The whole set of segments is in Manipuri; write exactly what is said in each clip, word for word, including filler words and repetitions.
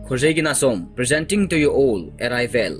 ꯈꯣꯔꯖꯩꯒꯤ Nachom, presenting to you all Arrival꯫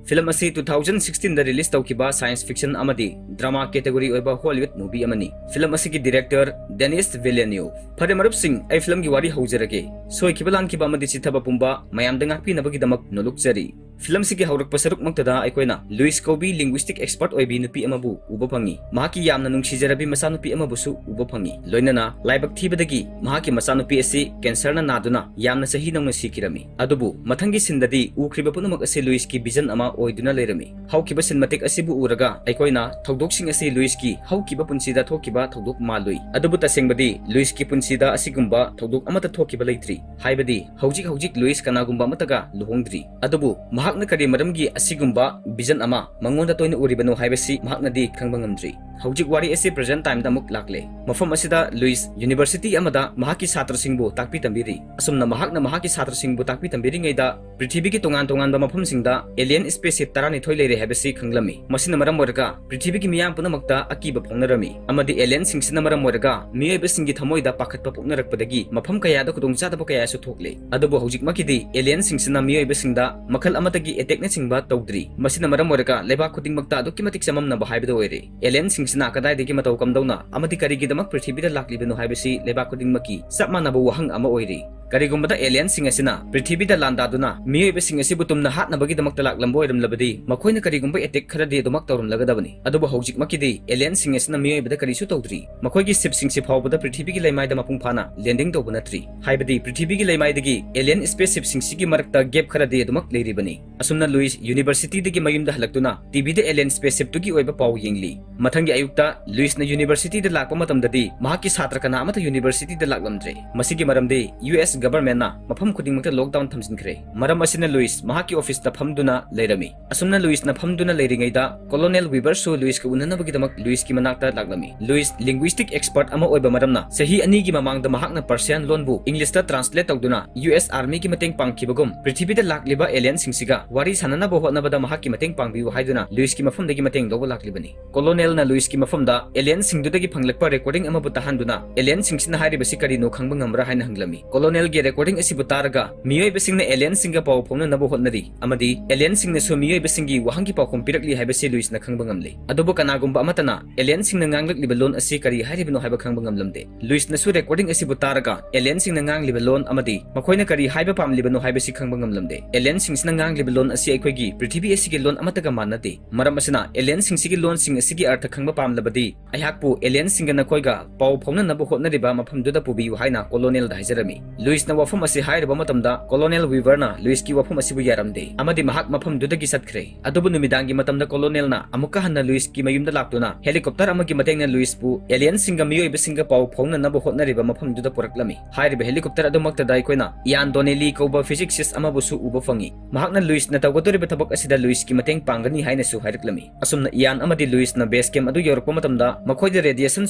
Film ꯑꯁꯤ two thousand sixteen ꯗ release ꯇꯧꯈꯤꯕ science fiction ꯑꯃꯗꯤ drama category ꯑꯣꯏꯕ Hollywood movie ꯑꯃꯅꯤ꯫ ꯐꯤꯂꯝ ꯑꯁꯤꯒꯤ director Denis Villeneuve꯫ ꯐꯔꯦ ꯃꯔꯨꯞꯁꯤꯡ, ꯑꯩ ꯐꯤꯂꯝꯒꯤ ꯋꯥꯔꯤ ꯍꯧꯖꯔꯒꯦ꯫ ꯁꯣꯏꯈꯤꯕ ꯂꯥꯟꯈꯤꯕ ꯑꯃꯗꯤ ꯆꯤꯊꯕ ꯄꯨꯝꯕ ꯃꯌꯥꯝꯗ ꯉꯥꯛꯄꯤꯅꯕꯒꯤꯗꯃꯛ ꯅꯣꯂꯨꯛꯆꯔꯤ꯫ ꯐꯤꯂꯝꯁꯤꯒꯤ ꯍꯧꯔꯛꯄ ꯁꯔꯨꯛꯃꯛꯇꯗ ꯑꯩꯈꯣꯏꯅ ꯂꯨꯏꯁ ꯀꯧꯕꯤ linguistic expert ꯑꯣꯏꯕꯤ ꯅꯨꯄꯤ ꯑꯃꯕꯨ ꯎꯕ ꯐꯪꯉꯤ꯫ ꯃꯍꯥꯛꯀꯤ ꯌꯥꯝꯅ ꯅꯨꯡꯁꯤꯖꯔꯕꯤ ꯃꯆꯥꯅꯨꯄꯤ ꯑꯃꯕꯨꯁꯨ ꯎꯕ ꯐꯪꯉꯤ꯫ ꯂꯣꯏꯅꯅ ꯂꯥꯏꯕꯛ ꯊꯤꯕꯗꯒꯤ ꯃꯍꯥꯛꯀꯤ ꯃꯆꯥꯅꯨꯄꯤ ꯑꯁꯤ cancer ꯅ ꯅꯥꯗꯨꯅ ꯌꯥꯝꯅ ꯆꯍꯤ ꯅꯧꯅ ꯁꯤꯈꯤꯔꯝꯃꯤ꯫ ꯑꯗꯨꯕꯨ ꯃꯊꯪꯒꯤ scene ꯗꯗꯤ ꯎꯈ꯭ꯔꯤꯕ ꯄꯨꯝꯅꯃꯛ ꯑꯁꯤ ꯂꯨꯏꯁꯀꯤ vision ꯑꯃ ꯑꯣꯏꯗꯨꯅ ꯂꯩꯔꯝꯃꯤ꯫ ꯍꯧꯈꯤꯕ scene ꯃꯇꯦꯛ ꯑꯁꯤꯕꯨ ꯎꯔꯒ ꯑꯩꯈꯣꯏꯅ ꯊꯧꯗꯣꯛꯁꯤꯡ ꯑꯁꯤ ꯂꯨꯏꯁꯀꯤ ꯍꯧꯈꯤꯕ ꯄꯨꯟꯁꯤꯗ ꯊꯣꯛꯈꯤꯕ ꯊꯧꯗꯣꯛ ꯃꯥꯜꯂꯨꯏ꯫ ꯑꯗꯨꯕꯨ ꯇꯁꯦꯡꯕꯗꯤ ꯂꯨꯏꯁꯀꯤ ꯄꯨꯟꯁꯤꯗ ꯑꯁꯤꯒꯨꯝꯕ ꯊꯧꯗꯣꯛ ꯑꯃꯠꯇ ꯊꯣꯛꯈꯤꯕ ꯂꯩꯇ꯭ꯔꯤ꯫ ꯍꯥꯏꯕꯗꯤ ꯍꯧꯖꯤꯛ ꯍꯧꯖꯤꯛ ꯂꯨꯏꯁ ꯀꯅꯥꯒꯨꯝꯕ ꯑꯃꯠꯇꯒ ꯂꯨꯍꯣꯡꯗ꯭ꯔꯤ꯫ ꯑꯗꯨꯕꯨ ꯃꯍꯥꯛꯅ ꯀꯔꯤ ꯃꯔꯝꯒꯤ ꯑꯁꯤꯒꯨꯝꯕ vision ꯑꯃ ꯃꯉꯣꯟꯗ ꯇꯣꯏꯅ ꯎꯔꯤꯕꯅꯣ ꯍꯥꯏꯕꯁꯤ ꯃꯍꯥꯛꯅꯗꯤ ꯈꯪꯕ ꯉꯝꯗ꯭ꯔꯤ꯫ ꯍꯧꯖꯤꯛ ꯋꯥꯔꯤ ꯑꯁꯤ present time ꯗ ꯑꯃꯨꯛ ꯂꯥꯛꯂꯦ꯫ ꯃꯐꯝ ꯑꯁꯤꯗ ꯂꯨꯏꯁ university ꯑꯃꯗ ꯃꯍꯥꯛꯀꯤ ꯁꯥꯇ꯭ꯔꯁꯤꯡꯕꯨ ꯇꯥꯛꯄꯤ ꯇꯝꯕꯤꯔꯤ꯫ ꯑꯁꯨꯝꯅ ꯃꯍꯥꯛꯅ ꯃꯍꯥꯛꯀꯤ ꯁꯥꯇ꯭ꯔꯁꯤꯡꯕꯨ ꯇꯥꯛꯄꯤ ꯇꯝꯕꯤꯔꯤꯉꯩꯗ ꯄ꯭ꯔꯤꯊꯤꯕꯤꯒꯤ ꯇꯣꯉꯥꯟ ꯇꯣꯉꯥꯟꯕ ꯃꯐꯝꯁꯤꯡꯗ alien spaceship ꯇꯔꯥꯅꯤꯊꯣꯏ ꯂꯩꯔꯦ ꯍꯥꯏꯕꯁꯤ ꯈꯪꯂꯝꯃꯤ꯫ ꯃꯁꯤꯅ ꯃꯔꯝ ꯑꯣꯏꯔꯒ ꯄ꯭ꯔꯤꯊꯤꯕꯤꯒꯤ ꯃꯤꯌꯥꯝ ꯄꯨꯝꯅꯃꯛꯇ ꯑꯀꯤꯕ ꯐꯥꯎꯅꯔꯝꯃꯤ ꯑꯃꯗꯤ alien ꯁꯤꯡꯁꯤꯅ ꯃꯔꯝ ꯑꯣꯏꯔꯒ ꯃꯤꯑꯣꯏꯕꯁꯤꯡꯒꯤ ꯊꯃꯣꯏꯗ ꯄꯥꯈꯠꯄ ꯄꯣꯛꯅꯔꯛꯄꯗꯒꯤ ꯃꯐꯝ ꯀꯌꯥꯗ ꯈꯨꯗꯣꯡꯆꯥꯗꯕ ꯀꯌꯥꯁꯨ ꯊꯣꯛꯂꯦ꯫ ꯑꯗꯨꯕꯨ ꯍꯧꯖꯤꯛꯃꯛꯀꯤꯗꯤ alien ꯁꯤꯡꯁꯤꯅ ꯃꯤꯑꯣꯏꯕꯁꯤꯡꯗ ꯃꯈꯜ ꯑꯃꯠꯇꯒꯤ attack ꯅꯆꯤꯡꯕ ꯇꯧꯗ꯭ꯔꯤ꯫ ꯃꯁꯤꯅ ꯃꯔꯝ ꯑꯣꯏꯔꯒ ꯂꯩꯕꯥꯛ ꯈꯨꯗꯤꯡꯃꯛꯇ ꯑꯗꯨꯛꯀꯤ ꯃꯇꯤꯛ ꯆꯃꯝꯅꯕ ꯍꯥꯏꯕꯗꯨ ꯑꯣꯏꯔꯦ꯫ Alien ꯁꯤꯡꯁꯤꯅ ꯀꯗꯥꯏꯗꯒꯤ ꯃꯇꯧ ꯀꯝꯗꯧꯅ ꯑꯃꯗꯤ ꯀꯔꯤꯒꯤꯗꯃꯛ ꯄ꯭ꯔꯤꯊꯤꯕꯤꯗ ꯂꯥꯛꯂꯤꯕꯅꯣ ꯍꯥꯏꯕꯁꯤ ꯂꯩꯕꯥꯛ ꯈꯨꯗꯤꯡꯃꯛꯀꯤ ꯆꯞ ꯃꯥꯟꯅꯕ ꯋꯥꯍꯪ ꯑꯃ ꯑꯣꯏꯔꯤ꯫ ꯀꯔꯤꯒꯨꯝꯕꯗ alien ꯁꯤꯡ ꯑꯁꯤꯅ ꯄ꯭ꯔꯤꯊꯤꯕꯤꯗ ꯂꯥꯟꯗꯥꯗꯨꯅ ꯃꯤꯑꯣꯏꯕꯁꯤꯡ ꯑꯁꯤꯕꯨ ꯇꯨꯝꯅ ꯍꯥꯠꯅꯕꯒꯤꯗꯃꯛꯇ ꯂꯥꯛꯂꯝꯕ ꯑꯣꯏꯔꯝꯂꯕꯗꯤ ꯃꯈꯣꯏꯅ ꯀꯔꯤꯒꯨꯝꯕ attack ꯈꯔꯗꯤ ꯑꯗꯨꯃꯛ ꯇꯧꯔꯝꯂꯒꯗꯕꯅꯤ꯫ ꯑꯗꯨꯕꯨ ꯍꯧꯖꯤꯛꯃꯛꯀꯤꯗꯤ alien ꯁꯤꯡ ꯑꯁꯤꯅ ꯃꯤꯑꯣꯏꯕꯗ ꯀꯔꯤꯁꯨ ꯇꯧꯗ꯭ꯔꯤ꯫ ꯃꯈꯣꯏꯒꯤ ship ꯁꯤꯡꯁꯤ ꯐꯥꯎꯕꯗ ꯄ꯭ꯔꯤꯊꯤꯕꯤꯒꯤ ꯂꯩꯃꯥꯏꯗ ꯃꯄꯨꯡ ꯐꯥꯅ landing ꯇꯧꯕ ꯅꯠꯇ꯭ꯔꯤ꯫ ꯍꯥꯏꯕꯗꯤ ꯄ꯭ꯔꯤꯊꯤꯕꯤꯒꯤ ꯂꯩꯃꯥꯏꯗꯒꯤ alien spaceship ꯁꯤꯡꯁꯤꯒꯤ ꯃꯔꯛꯇ gap ꯈꯔꯗꯤ ꯑꯗꯨꯃꯛ ꯂꯩꯔꯤꯕꯅꯤ꯫ ꯑꯁꯨꯝꯅ ꯂꯨꯏꯁ university ꯗꯒꯤ ꯃꯌꯨꯝꯗ ꯍꯜꯂꯛꯇꯨꯅ ꯇꯤꯚꯤꯗ alien spaceship ꯇꯨꯒꯤ ꯑꯣꯏꯕ ꯄꯥꯎ ꯌꯦꯡꯂꯤ꯫ ꯃꯊꯪꯒꯤ ꯑꯌꯨꯛꯇ ꯂꯨꯏꯁꯅ university ꯗ ꯂꯥꯛꯄ ꯃꯇꯝꯗꯗꯤ ꯃꯍꯥꯛꯀꯤ ꯁꯥꯇ꯭ꯔ ꯀꯅꯥ ꯑꯃꯠꯇ university ꯗ ꯂꯥꯛꯂꯝꯗ꯭ꯔꯦ꯫ ꯃꯁꯤꯒꯤ ꯃꯔꯝꯗꯤ U S government ꯅ ꯃꯐꯝ ꯈꯨꯗꯤꯡꯃꯛꯇ lockdown ꯊꯝꯖꯤꯟꯈ꯭ꯔꯦ꯫ ꯃꯔꯝ ꯑꯁꯤꯅ ꯂꯨꯏꯁ ꯃꯍꯥꯛꯀꯤ office ꯇ ꯐꯝꯗꯨꯅ ꯂꯩꯔꯝꯃꯤ꯫ ꯑꯁꯨꯝꯅ ꯂꯨꯏꯁꯅ ꯐꯝꯗꯨꯅ ꯂꯩꯔꯤꯉꯩꯗ Colonel Weaver ꯁꯨ ꯂꯨꯏꯁꯀ ꯎꯅꯅꯕꯒꯤꯗꯃꯛ ꯂꯨꯏꯁꯀꯤ ꯃꯅꯥꯛꯇ ꯂꯥꯛꯂꯝꯃꯤ꯫ ꯂꯨꯏꯁ linguistic expert ꯑꯃ ꯑꯣꯏꯕ ꯃꯔꯝꯅ ꯆꯍꯤ ꯑꯅꯤꯒꯤ ꯃꯃꯥꯡꯗ ꯃꯍꯥꯛꯅ Persian ꯂꯣꯟꯕꯨ English ꯇ translate ꯇꯧꯗꯨꯅ U S Army ꯒꯤ ꯃꯇꯦꯡ ꯄꯥꯡꯈꯤꯕꯒꯨꯝ ꯄ꯭ꯔꯤꯊꯤꯕꯤꯗ ꯂꯥꯛꯂꯤꯕ alien ꯁꯤꯡꯁꯤꯒ ꯋꯥꯔꯤ ꯁꯥꯟꯅꯅꯕ ꯍꯣꯠꯅꯕꯗ ꯃꯍꯥꯛꯀꯤ ꯃꯇꯦꯡ ꯄꯥꯡꯕꯤꯌꯨ ꯍꯥꯏꯗꯨꯅ ꯂꯨꯏꯁꯀꯤ ꯃꯐꯝꯗꯒꯤ ꯃꯇꯦꯡ ꯂꯧꯕ ꯂꯥꯛꯂꯤꯕꯅꯤ꯫ Colonel ꯅ ꯂꯨꯏꯁꯀꯤ ꯃꯐꯝꯗ alien ꯁꯤꯡꯗꯨꯗꯒꯤ ꯐꯪꯂꯛꯄ recording ꯑꯃꯕꯨ ꯇꯥꯍꯟꯗꯨꯅ alien ꯁꯤꯡꯁꯤꯅ ꯍꯥꯏꯔꯤꯕꯁꯤ ꯀꯔꯤꯅꯣ ꯈꯪꯕ ꯉꯝꯕ꯭ꯔꯥ ꯍꯥꯏꯅ ꯍꯪꯂꯝꯃꯤ꯫ Colonel ꯒꯤ ꯔꯦꯀꯣꯔꯗꯤꯡ ꯑꯁꯤꯕꯨ ꯇꯥꯔꯒ ꯃꯤꯑꯣꯏꯕꯁꯤꯡꯅ ꯑꯦꯂꯤꯌꯟꯁꯤꯡꯒ ꯄꯥꯎ ꯐꯥꯎꯅꯅꯕ ꯍꯣꯠꯅꯔꯤ ꯑꯃꯗꯤ ꯑꯦꯂꯤꯌꯟꯁꯤꯡꯅꯁꯨ ꯃꯤꯑꯣꯏꯕꯁꯤꯡꯒꯤ ꯋꯥꯍꯪꯒꯤ ꯄꯥꯎꯈꯨꯝ ꯄꯤꯔꯛꯂꯤ ꯍꯥꯏꯕꯁꯤ ꯂꯨꯏꯁꯅ ꯈꯪꯕ ꯉꯝꯂꯦ꯫ ꯑꯗꯨꯕꯨ ꯀꯅꯥꯒꯨꯝꯕ ꯑꯃꯠꯇꯅ ꯑꯦꯂꯤꯌꯟꯁꯤꯡꯅ ꯉꯥꯡꯂꯛꯂꯤꯕ ꯂꯣꯟ ꯑꯁꯤ ꯀꯔꯤ ꯍꯥꯏꯔꯤꯕꯅꯣ ꯍꯥꯏꯕ ꯈꯪꯕ ꯉꯝꯂꯝꯗꯦ꯫ ꯂꯨꯏꯁꯅꯁꯨ ꯔꯦꯀꯣꯔꯗꯤꯡ ꯑꯁꯤꯕꯨ ꯇꯥꯔꯒ ꯑꯦꯂꯤꯌꯟꯁꯤꯡꯅ ꯉꯥꯡꯂꯤꯕ ꯂꯣꯟ ꯑꯃꯗꯤ ꯃꯈꯣꯏꯅ ꯀꯔꯤ ꯍꯥꯏꯕ ꯄꯥꯝꯂꯤꯕꯅꯣ ꯍꯥꯏꯕꯁꯤ ꯈꯪꯕ ꯉꯝꯂꯝꯗꯦ꯫ ꯑꯦꯂꯤꯌꯟꯁꯤꯡꯁꯤꯅ ꯉꯥꯡꯂꯤꯕ ꯂꯣꯟ ꯑꯁꯤ ꯑꯩꯈꯣꯏꯒꯤ ꯄ꯭ꯔꯤꯊꯤꯕꯤ ꯑꯁꯤꯒꯤ ꯂꯣꯟ ꯑꯃꯠꯇꯒ ꯃꯥꯟꯅꯗꯦ꯫ ꯃꯔꯝ ꯑꯁꯤꯅ ꯑꯦꯂꯤꯌꯟꯁꯤꯡꯁꯤꯒꯤ ꯂꯣꯟꯁꯤꯡ ꯑꯁꯤꯒꯤ ꯑꯔꯊ ꯈꯪꯕ ꯄꯥꯝꯂꯕꯗꯤ ꯑꯩꯍꯥꯛꯄꯨ ꯑꯦꯂꯤꯌꯟꯁꯤꯡꯒ ꯅꯈꯣꯏꯒ ꯄꯥꯎ ꯐꯥꯎꯅꯅꯕ ꯍꯣꯠꯅꯔꯤꯕ ꯃꯐꯝꯗꯨꯗ ꯄꯨꯕꯤꯌꯨ ꯍꯥꯏꯅ ꯀꯣꯂꯣꯅꯦꯜꯗ ꯍꯥꯏꯖꯔꯝꯃꯤ꯫ ꯂꯨꯏꯁꯅ ꯋꯥꯐꯝ ꯑꯁꯤ ꯍꯥꯏꯔꯨꯕ ꯃꯇꯝꯗ ꯀꯣꯂꯣꯅꯦꯜ ꯋꯤꯚꯔꯅ ꯂꯨꯏꯁꯀꯤ ꯋꯥꯐꯝ ꯑꯁꯤꯕꯨ ꯌꯥꯔꯝꯗꯦ ꯑꯃꯗꯤ ꯃꯍꯥꯛ ꯃꯐꯝꯗꯨꯗꯒꯤ ꯆꯠꯈ꯭ꯔꯦ꯫ ꯑꯗꯨꯕꯨ ꯅꯨꯃꯤꯗꯥꯡꯒꯤ ꯃꯇꯝꯗ ꯀꯣꯂꯣꯅꯦꯜꯅ ꯑꯃꯨꯛꯀ ꯍꯟꯅ ꯂꯨꯏꯁꯀꯤ ꯃꯌꯨꯝꯗ ꯂꯥꯛꯇꯨꯅ ꯍꯦꯂꯤꯀꯣꯞꯇꯔ ꯑꯃꯒꯤ ꯃꯇꯦꯡꯅ ꯂꯨꯏꯁꯄꯨ ꯑꯦꯂꯤꯌꯟꯁꯤꯡꯒ ꯃꯤꯑꯣꯏꯕꯁꯤꯡꯒ ꯄꯥꯎ ꯐꯥꯎꯅꯅꯕ ꯍꯣꯠꯅꯔꯤꯕ ꯃꯐꯝꯗꯨꯗ ꯄꯨꯔꯛꯂꯝꯃꯤ꯫ ꯍꯥꯏꯔꯤꯕ ꯍꯦꯂꯤꯀꯣꯞꯇꯔ ꯑꯗꯨꯃꯛꯇꯗ ꯑꯩꯈꯣꯏꯅ ꯏꯌꯥꯟ ꯗꯣꯅꯦꯂꯤ ꯀꯧꯕ ꯐꯤꯖꯤꯛꯁꯤꯁ ꯑꯃꯕꯨꯁꯨ ꯎꯕ ꯐꯪꯉꯤ꯫ ꯃꯍꯥꯛꯅ ꯂꯨꯏꯁꯅ ꯇꯧꯒꯗꯧꯔꯤꯕ ꯊꯕꯛ ꯑꯁꯤꯗ ꯂꯨꯏꯁꯀꯤ ꯃꯇꯦꯡ ꯄꯥꯡꯒꯅꯤ ꯍꯥꯏꯅꯁꯨ ꯍꯥꯏꯔꯛꯂꯝꯃꯤ꯫ ꯑꯁꯨꯝꯅ ꯏꯌꯥꯟ ꯑꯃꯗꯤ ꯂꯨꯏꯁꯅ ꯕꯦꯁ ꯀꯦꯝ ꯑꯗꯨ ꯌꯧꯔꯛꯄ ꯃꯇꯝꯗ ꯃꯈꯣꯏꯗ ꯔꯦꯗꯤꯌꯦꯁꯟ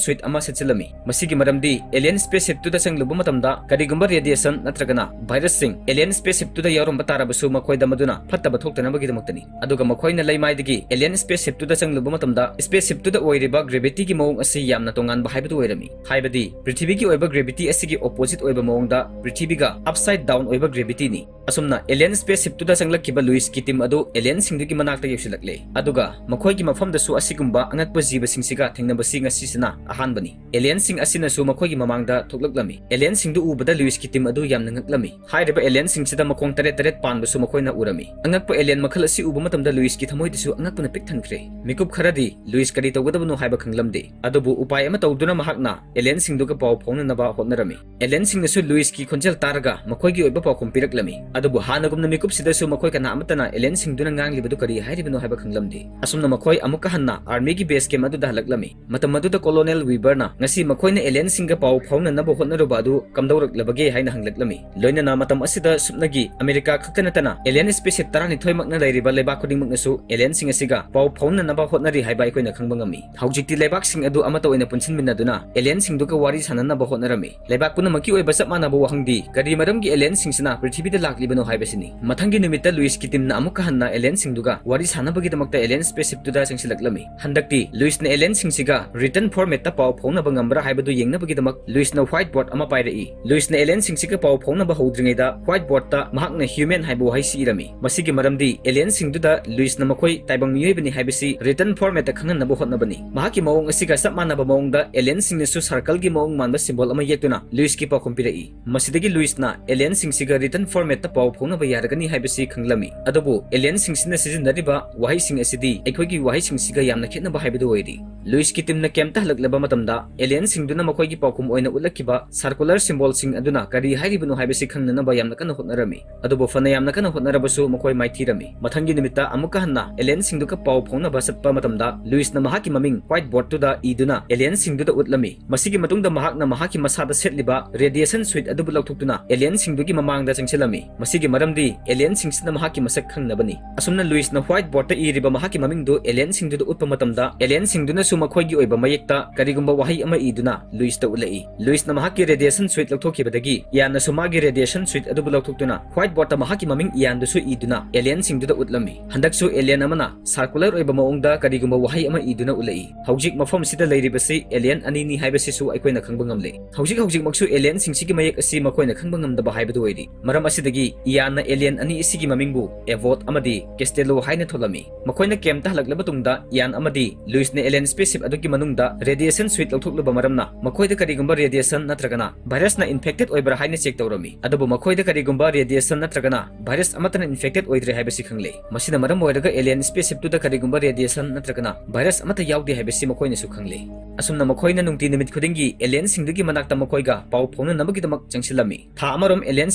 ꯁꯨꯏꯠ ꯑꯃ ꯁꯦꯠꯆꯤꯜꯂꯝꯃꯤ꯫ ꯃꯁꯤꯒꯤ ꯃꯔꯝꯗꯤ ꯑꯦꯂꯤꯌꯟ ꯁ꯭ꯄꯦꯁ ꯁꯤꯞꯇꯨꯗ ꯆꯪꯂꯨꯕ ꯃꯇꯝꯗ ꯀꯔꯤꯒꯨꯝꯕ ꯔꯦꯗꯤꯌꯦꯁꯟ ꯅꯠꯇ꯭ꯔꯒꯅ ꯚꯥꯏꯔꯁꯁꯤꯡ ꯑꯦꯂꯤꯌꯟ ꯁ꯭ꯄꯦꯁ ꯁꯤꯞꯇꯨꯗ ꯌꯥꯎꯔꯝꯕ ꯇꯥꯔꯕꯁꯨ ꯃꯈꯣꯏꯗ ꯃꯗꯨꯅ ꯐꯠꯇꯕ ꯊꯣꯛꯇꯅꯕꯒꯤꯗꯃꯛꯇꯅꯤ꯫ ꯑꯗꯨꯒ ꯃꯈꯣꯏꯅ ꯂꯩꯃꯥꯏꯗꯒꯤ ꯑꯦꯂꯤꯌꯟ ꯁ꯭ꯄꯦꯁ ꯁꯤꯞꯇꯨꯗ ꯆꯪꯂꯨꯕ ꯃꯇꯝꯗ ꯁ꯭ꯄꯦꯁ ꯁꯤꯞꯇꯨꯗ ꯑꯣꯏꯔꯤꯕ ꯒ꯭ꯔꯦꯚꯤꯇꯤꯒꯤ ꯃꯑꯣꯡ ꯑꯁꯤ ꯌꯥꯝꯅ ꯇꯣꯉꯥꯟꯕ ꯍꯥꯏꯕꯗꯨ ꯑꯣꯏꯔꯝꯃꯤ꯫ ꯍꯥꯏꯕꯗꯤ ꯄ꯭ꯔꯤꯊꯤꯕꯤꯒꯤ ꯑꯣꯏꯕ ꯒ꯭ꯔꯦꯚꯤꯇꯤ ꯑꯁꯤꯒꯤ ꯑꯣꯄꯣꯖꯤꯠ ꯑꯣꯏꯕ ꯃꯑꯣꯡꯗ ꯄ꯭ꯔꯤꯊꯤꯕꯤꯒ ꯑꯞꯁꯥꯏꯗ ꯗꯥꯎꯟ ꯑꯣꯏꯕ ꯒ꯭ꯔꯦꯚꯤꯇꯤꯅꯤ꯫ ꯑꯁꯨꯝꯅ ꯑꯦꯂꯤꯌꯟ ꯁ꯭ꯄꯦꯁ ꯁꯤꯞꯇꯨꯗ ꯆꯪꯂꯛꯈꯤꯕ ꯂꯨꯏꯁꯀꯤ ꯇꯤꯝ ꯑꯗꯨ ꯑꯦꯂꯤꯌꯟꯁꯤꯡꯗꯨꯒꯤ ꯃꯅꯥꯛꯇ ꯌꯧꯁꯤꯜꯂꯛꯂꯦ꯫ ꯑꯗꯨꯒ ꯃꯈꯣꯏꯒꯤ ꯃꯐꯝꯗꯁꯨ ꯑꯁꯤꯒꯨꯝꯕ ꯑꯉꯛꯄ ꯖꯤꯕꯁꯤꯡꯁꯤꯒ ꯊꯦꯡꯅꯕꯁꯤ ꯉꯁꯤꯁꯤꯅ ꯑꯍꯥꯟꯕꯅꯤ꯫ ꯑꯦꯂꯤꯌꯟꯁꯤꯡ ꯑꯁꯤꯅꯁꯨ ꯃꯈꯣꯏꯒꯤ ꯃꯃꯥꯡꯗ ꯊꯣꯛꯂꯛꯂꯝꯃꯤ꯫ ꯑꯦꯂꯤꯌꯟꯁꯤꯡꯗꯨ ꯎꯕꯗ ꯂꯨꯏꯁꯀꯤ ꯇꯤꯝ ꯑꯗꯨ ꯌꯥꯝꯅ ꯉꯛꯂꯝꯃꯤ꯫ ꯍꯥꯏꯔꯤꯕ ꯑꯦꯂꯤꯌꯟꯁꯤꯡꯁꯤꯗ ꯃꯈꯣꯡ ꯇꯔꯦꯠ ꯇꯔꯦꯠ ꯄꯥꯟꯕꯁꯨ ꯃꯈꯣꯏꯅ ꯎꯔꯝꯃꯤ꯫ ꯑꯉꯛꯄ ꯑꯦꯂꯤꯌꯟ ꯃꯈꯜ ꯑꯁꯤ ꯎꯕ ꯃꯇꯝꯗ ꯂꯨꯏꯁꯀꯤ ꯊꯃꯣꯏꯗꯁꯨ ꯑꯉꯛꯄꯅ ꯄꯤꯛ ꯊꯟꯈ꯭ꯔꯦ꯫ ꯃꯤꯀꯨꯞ ꯈꯔꯗꯤ ꯂꯨꯏꯁ ꯀꯔꯤ ꯇꯧꯒꯗꯕꯅꯣ ꯍꯥꯏꯕ ꯈꯪꯂꯝꯗꯦ꯫ ꯑꯗꯨꯕꯨ ꯎꯄꯥꯏ ꯑꯃ ꯇꯧꯗꯨꯅ ꯃꯍꯥꯛꯅ ꯑꯦꯂꯤꯌꯟꯁꯤꯡꯗꯨꯒ ꯄꯥꯎ ꯐꯥꯎꯅꯅꯕ ꯍꯣꯠꯅꯔꯝꯃꯤ꯫ ꯑꯦꯂꯤꯌꯟꯁꯤꯡꯅꯁꯨ ꯂꯨꯏꯁꯀꯤ ꯈꯣꯟꯖꯦꯜ ꯇꯥꯔꯒ ꯃꯈꯣꯏꯒꯤ ꯑꯣꯏꯕ ꯄꯥꯎꯈꯨꯝ ꯄꯤꯔꯛꯂꯝꯃꯤ꯫ ꯑꯗꯨꯕꯨ ꯍꯥꯟꯅꯒꯨꯝꯅ ꯃꯤꯀꯨꯞꯁꯤꯗꯁꯨ ꯃꯈꯣꯏ ꯀꯅꯥ ꯑꯃꯠꯇꯅ ꯑꯦꯂꯤꯌꯟꯁꯤꯡꯗꯨꯅ ꯉꯥꯡꯂꯤꯕꯗꯨ ꯀꯔꯤ ꯍꯥꯏꯔꯤꯕꯅꯣ ꯍꯥꯏꯕ ꯈꯪꯂꯝꯗꯦ꯫ ꯑꯁꯨꯝꯅ ꯃꯈꯣꯏ ꯑꯃꯨꯛꯀ ꯍꯟꯅ ꯑꯥꯔꯃꯤꯒꯤ ꯕꯦꯁ ꯀꯦꯝ ꯑꯗꯨꯗ ꯍꯜꯂꯛꯂꯝꯃꯤ꯫ ꯃꯇꯝ ꯑꯗꯨꯗ ꯀꯣꯂꯣꯅꯦꯜ ꯋꯤꯕꯔꯅ ꯉꯁꯤ ꯃꯈꯣꯏꯅ ꯑꯦꯂꯤꯌꯟꯁꯤꯡꯒ ꯄꯥꯎ ꯐꯥꯎꯅꯅꯕ ꯍꯣꯠꯅꯔꯨꯕ ꯑꯗꯨ ꯀꯝꯗꯧꯔꯛꯂꯕꯒꯦ ꯍꯥꯏꯅ ꯍꯪꯂꯛꯂꯝꯃꯤ꯫ ꯂꯣꯏꯅꯅ ꯃꯇꯝ ꯑꯁꯤꯗ ꯁꯨꯞꯅꯒꯤ ꯑꯃꯦꯔꯤꯀꯥ ꯈꯛꯇ ꯅꯠꯇꯅ ꯑꯦꯂꯤꯌꯟ ꯁ꯭ꯄꯦꯁ ꯁꯤꯞ ꯇꯔꯥꯅꯤꯊꯣꯏꯃꯛꯅ ꯂꯩꯔꯤꯕ ꯂꯩꯕꯥꯛ ꯈꯨꯗꯤꯡꯃꯛꯅꯁꯨ ꯑꯦꯂꯤꯌꯟꯁꯤꯡ ꯑꯁꯤꯒ ꯄꯥꯎ ꯐꯥꯎꯅꯅꯕ ꯍꯣꯠꯅꯔꯤ ꯍꯥꯏꯕ ꯑꯩꯈꯣꯏꯅ ꯈꯪꯕ ꯉꯝꯃꯤ꯫ ꯍꯧꯖꯤꯛꯇꯤ ꯂꯩꯕꯥꯛꯁꯤꯡ ꯑꯗꯨ ꯑꯃꯠꯇ ꯑꯣꯏꯅ ꯄꯨꯟꯁꯤꯟꯃꯤꯟꯅꯗꯨꯅ ꯑꯦꯂꯤꯌꯟꯁꯤꯡꯗꯨꯒ ꯋꯥꯔꯤ ꯁꯥꯟꯅꯅꯕ ꯍꯣꯠꯅꯔꯝꯃꯤ꯫ ꯂꯩꯕꯥꯛ ꯄꯨꯝꯅꯃꯛꯀꯤ ꯑꯣꯏꯕ ꯆꯞ ꯃꯥꯟꯅꯕ ꯋꯥꯍꯪꯗꯤ ꯀꯔꯤ ꯃꯔꯝꯒꯤ ꯑꯦꯂꯤꯌꯟꯁꯤꯡꯁꯤꯅ ꯄ꯭ꯔꯤꯊꯤꯕꯤꯗ ꯂꯥꯛꯂꯤꯕꯅꯣ ꯍꯥꯏꯕꯁꯤꯅꯤ꯫ ꯃꯊꯪꯒꯤ ꯅꯨꯃꯤꯠꯇ ꯂꯨꯏꯁꯀꯤ ꯇꯤꯝꯅ ꯑꯃꯨꯛꯀ ꯍꯟꯅ ꯑꯦꯂꯤꯌꯟꯁꯤꯡꯗꯨꯒ ꯋꯥꯔꯤ ꯁꯥꯟꯅꯕꯒꯤꯗꯃꯛꯇ ꯑꯦꯂꯤꯌꯟ ꯁ꯭ꯄꯦꯁ ꯁꯤꯞꯇꯨꯗ ꯆꯪꯁꯤꯜꯂꯛꯂꯝꯃꯤ꯫ ꯍꯟꯗꯛꯇꯤ ꯂꯨꯏꯁꯅ ꯑꯦꯂꯤꯌꯟꯁꯤꯡꯁꯤꯒ ꯔꯤꯇꯟ ꯐꯣꯔꯃꯦꯠꯇ ꯄꯥꯎ ꯐꯥꯎꯅꯕ ꯉꯝꯕ꯭ꯔꯥ ꯍꯥꯏꯕꯗꯨ ꯌꯦꯡꯅꯕꯒꯤꯗꯃꯛ ꯂꯨꯏꯁꯅ ꯋꯥꯏꯠ ꯕꯣꯔꯗ ꯑꯃ ꯄꯥꯏꯔꯛꯏ꯫ ꯂꯨꯏꯁꯅ ꯑꯦꯂꯤꯌꯟꯁꯤꯡ ꯁꯤꯒ ꯄꯥꯎ ꯐꯥꯎꯅꯕ ꯍꯧꯗ꯭ꯔꯤꯉꯩꯗ whiteboard ꯇ ꯃꯍꯥꯛꯅ human ꯍꯥꯏꯕ ꯋꯥꯍꯩꯁꯤ ꯏꯔꯝꯃꯤ꯫ ꯃꯁꯤꯒꯤ ꯃꯔꯝꯗꯤ alien ꯁꯤꯡꯗꯨꯗ ꯂꯨꯏꯁꯅ ꯃꯈꯣꯏ ꯇꯥꯏꯕꯪ ꯃꯤꯑꯣꯏꯕꯅꯤ ꯍꯥꯏꯕꯁꯤ written format ꯇ ꯈꯪꯍꯟꯅꯕ ꯍꯣꯠꯅꯕꯅꯤ꯫ ꯃꯍꯥꯛꯀꯤ ꯃꯑꯣꯡ ꯑꯁꯤꯒ ꯆꯞ ꯃꯥꯟꯅꯕ ꯃꯑꯣꯡꯗ alien ꯁꯤꯡꯅꯁꯨ circle ꯒꯤ ꯃꯑꯣꯡ ꯃꯥꯟꯕ symbol ꯑꯃ ꯌꯦꯛꯇꯨꯅ ꯂꯨꯏꯁꯀꯤ ꯄꯥꯎꯈꯨꯝ ꯄꯤꯔꯛꯏ꯫ ꯃꯁꯤꯗꯒꯤ ꯂꯨꯏꯁꯅ alien ꯁꯤꯡꯁꯤꯒ written format ꯇ ꯄꯥꯎ ꯐꯥꯎꯅꯕ ꯌꯥꯔꯒꯅꯤ ꯍꯥꯏꯕꯁꯤ ꯈꯪꯂꯝꯃꯤ꯫ ꯑꯗꯨꯕꯨ alien ꯁꯤꯡꯁꯤꯅ ꯁꯤꯖꯤꯟꯅꯔꯤꯕ ꯋꯥꯍꯩꯁꯤꯡ ꯑꯁꯤꯗꯤ ꯑꯩꯈꯣꯏꯒꯤ ꯋꯥꯍꯩꯁꯤꯡꯁꯤꯒ ꯌꯥꯝꯅ ꯈꯦꯠꯅꯕ ꯍꯥꯏꯕꯗꯨ ꯑꯣꯏꯔꯤ꯫ ꯂꯨꯏꯁꯀꯤ team ꯅ camp ꯇ ꯍꯜꯂꯛꯂꯕ ꯃꯇꯝꯗ alien ꯁꯤꯡꯗꯨꯅ ꯃꯈꯣꯏꯒꯤ ꯄꯥꯎꯈꯨꯝ ꯑꯣꯏꯅ ꯎꯠꯂꯛꯈꯤꯕ circular symbol ꯁꯤꯡ ꯑꯗꯨꯅ ꯀꯔꯤ ꯍꯥꯏꯔꯤꯕꯅꯣ ꯍꯥꯏꯕꯁꯤ ꯈꯪꯅꯅꯕ ꯌꯥꯝꯅ ꯀꯟꯅ ꯍꯣꯠꯅꯔꯝꯃꯤ꯫ ꯑꯗꯨꯕꯨ ꯐꯅ ꯌꯥꯝꯅ ꯀꯟꯅ ꯍꯣꯠꯅꯔꯕꯁꯨ ꯃꯈꯣꯏ ꯃꯥꯏꯊꯤꯔꯝꯃꯤ꯫ ꯃꯊꯪꯒꯤ ꯅꯨꯃꯤꯠꯇ ꯑꯃꯨꯛꯀ ꯍꯟꯅ alien ꯁꯤꯡꯗꯨꯒ ꯄꯥꯎ ꯐꯥꯎꯅꯕ ꯆꯠꯄ ꯃꯇꯝꯗ ꯂꯨꯏꯁꯅ ꯃꯍꯥꯛꯀꯤ ꯃꯃꯤꯡ whiteboard ꯇꯨꯗ ꯏꯗꯨꯅ alien ꯁꯤꯡꯗꯨꯗ ꯎꯠꯂꯝꯃꯤ꯫ ꯃꯁꯤꯒꯤ ꯃꯇꯨꯡꯗ ꯃꯍꯥꯛꯅ ꯃꯍꯥꯛꯀꯤ ꯃꯁꯥꯗ ꯁꯦꯠꯂꯤꯕ radiation suit ꯑꯗꯨꯕꯨ ꯂꯧꯊꯣꯛꯇꯨꯅ alien ꯁꯤꯡꯗꯨꯒꯤ ꯃꯃꯥꯡꯗ ꯆꯪꯁꯤꯜꯂꯝꯃꯤ꯫ ꯃꯁꯤꯒꯤ ꯃꯔꯝꯗꯤ alien ꯁꯤꯡꯁꯤꯅ ꯃꯍꯥꯛꯀꯤ ꯃꯁꯛ ꯈꯪꯅꯕꯅꯤ꯫ ꯑꯁꯨꯝꯅ ꯂꯨꯏꯁꯅ whiteboard ꯇ ꯏꯔꯤꯕ ꯃꯍꯥꯛꯀꯤ ꯃꯃꯤꯡꯗꯨ alien ꯁꯤꯡꯗꯨꯗ ꯎꯠꯄ ꯃꯇꯝꯗ alien ꯁꯤꯡꯗꯨꯅꯁꯨ ꯃꯈꯣꯏꯒꯤ ꯑꯣꯏꯕ ꯃꯌꯦꯛꯇ ꯀꯔꯤꯒꯨꯝꯕ ꯋꯥꯍꯩ ꯑꯃ ꯏꯗꯨꯅ ꯂꯨꯏꯁꯇ ꯎꯠꯂꯛꯏ꯫ ꯂꯨꯏꯁꯅ ꯃꯍꯥꯛꯀꯤ radiation suit ꯂꯧꯊꯣꯛꯈꯤꯕꯗꯒꯤ ꯏꯌꯥꯟꯅꯁꯨ ꯃꯥꯒꯤ radiation suit ꯑꯗꯨꯕꯨ ꯂꯧꯊꯣꯛꯇꯨꯅ whiteboard ꯇ ꯃꯍꯥꯛꯀꯤ ꯃꯃꯤꯡ ꯏꯌꯥꯟꯗꯨꯁꯨ ꯏꯗꯨꯅ alien ꯁꯤꯡꯗꯨꯗ ꯎꯠꯂꯝꯃꯤ꯫ ꯍꯟꯗꯛꯁꯨ alien ꯑꯃꯅ circular ꯑꯣꯏꯕ ꯃꯑꯣꯡꯗ ꯀꯔꯤꯒꯨꯝꯕ ꯋꯥꯍꯩ ꯑꯃ ꯏꯗꯨꯅ ꯎꯠꯂꯛꯏ꯫ ꯍꯧꯖꯤꯛ ꯃꯐꯝꯁꯤꯗ ꯂꯩꯔꯤꯕꯁꯤ alien ꯑꯅꯤꯅꯤ ꯍꯥꯏꯕꯁꯤꯁꯨ ꯑꯩꯈꯣꯏꯅ ꯈꯪꯕ ꯉꯝꯂꯦ꯫ ꯍꯧꯖꯤꯛ ꯍꯧꯖꯤꯛꯃꯛꯁꯨ alien ꯁꯤꯡꯁꯤꯒꯤ ꯃꯌꯦꯛ ꯑꯁꯤ ꯃꯈꯣꯏꯅ ꯈꯪꯕ ꯉꯝꯗꯕ ꯍꯥꯏꯕꯗꯨ ꯑꯣꯏꯔꯤ꯫ ꯃꯔꯝ ꯑꯁꯤꯗꯒꯤ ꯏꯌꯥꯟꯅ alien ꯑꯅꯤ ꯑꯁꯤꯒꯤ ꯃꯃꯤꯡꯕꯨ Avot ꯑꯃꯗꯤ Castello ꯍꯥꯏꯅ ꯊꯣꯜꯂꯝꯃꯤ꯫ ꯃꯈꯣꯏꯅ camp ꯇ ꯍꯜꯂꯛꯂꯕ ꯇꯨꯡꯗ ꯏꯌꯥꯟ ꯑꯃꯗꯤ ꯂꯨꯏꯁꯅ alien spaceship ꯑꯗꯨꯒꯤ ꯃꯅꯨꯡꯗ radiation suit ꯂꯧꯊꯣꯛꯂꯨꯕ ꯃꯔꯝꯅ ꯃꯈꯣꯏꯗ ꯀꯔꯤꯒꯨꯝꯕ radiation ꯅꯠꯇ꯭ꯔꯒꯅ virus ꯅ infected ꯑꯣꯏꯕ꯭ꯔꯥ ꯍꯥꯏꯅ check ꯇꯧꯔꯝꯃꯤ꯫ ꯑꯗꯨꯕꯨ ꯃꯈꯣꯏꯗ ꯀꯔꯤꯒꯨꯝꯕ radiation ꯅꯠꯇ꯭ꯔꯒꯅ virus ꯑꯃꯠꯇꯅ infected ꯑꯣꯏꯗ꯭ꯔꯦ ꯍꯥꯏꯕꯁꯤ ꯈꯪꯂꯦ꯫ ꯃꯁꯤꯅ ꯃꯔꯝ ꯑꯣꯏꯔꯒ alien spaceship ꯇꯨꯗ ꯀꯔꯤꯒꯨꯝꯕ radiation ꯅꯠꯇ꯭ꯔꯒꯅ virus ꯑꯃꯠꯇ ꯌꯥꯎꯗꯦ ꯍꯥꯏꯕꯁꯤ ꯃꯈꯣꯏꯅꯁꯨ ꯈꯪꯂꯦ꯫ ꯑꯁꯨꯝꯅ ꯃꯈꯣꯏꯅ ꯅꯨꯡꯇꯤ ꯅꯨꯃꯤꯠ ꯈꯨꯗꯤꯡꯒꯤ alien ꯁꯤꯡꯗꯨꯒꯤ ꯃꯅꯥꯛꯇ ꯃꯈꯣꯏꯒ ꯄꯥꯎ ꯐꯥꯎꯅꯅꯕꯒꯤꯗꯃꯛ ꯆꯪꯁꯤꯜꯂꯝꯃꯤ꯫ ꯊꯥ ꯑꯃꯔꯣꯝ alien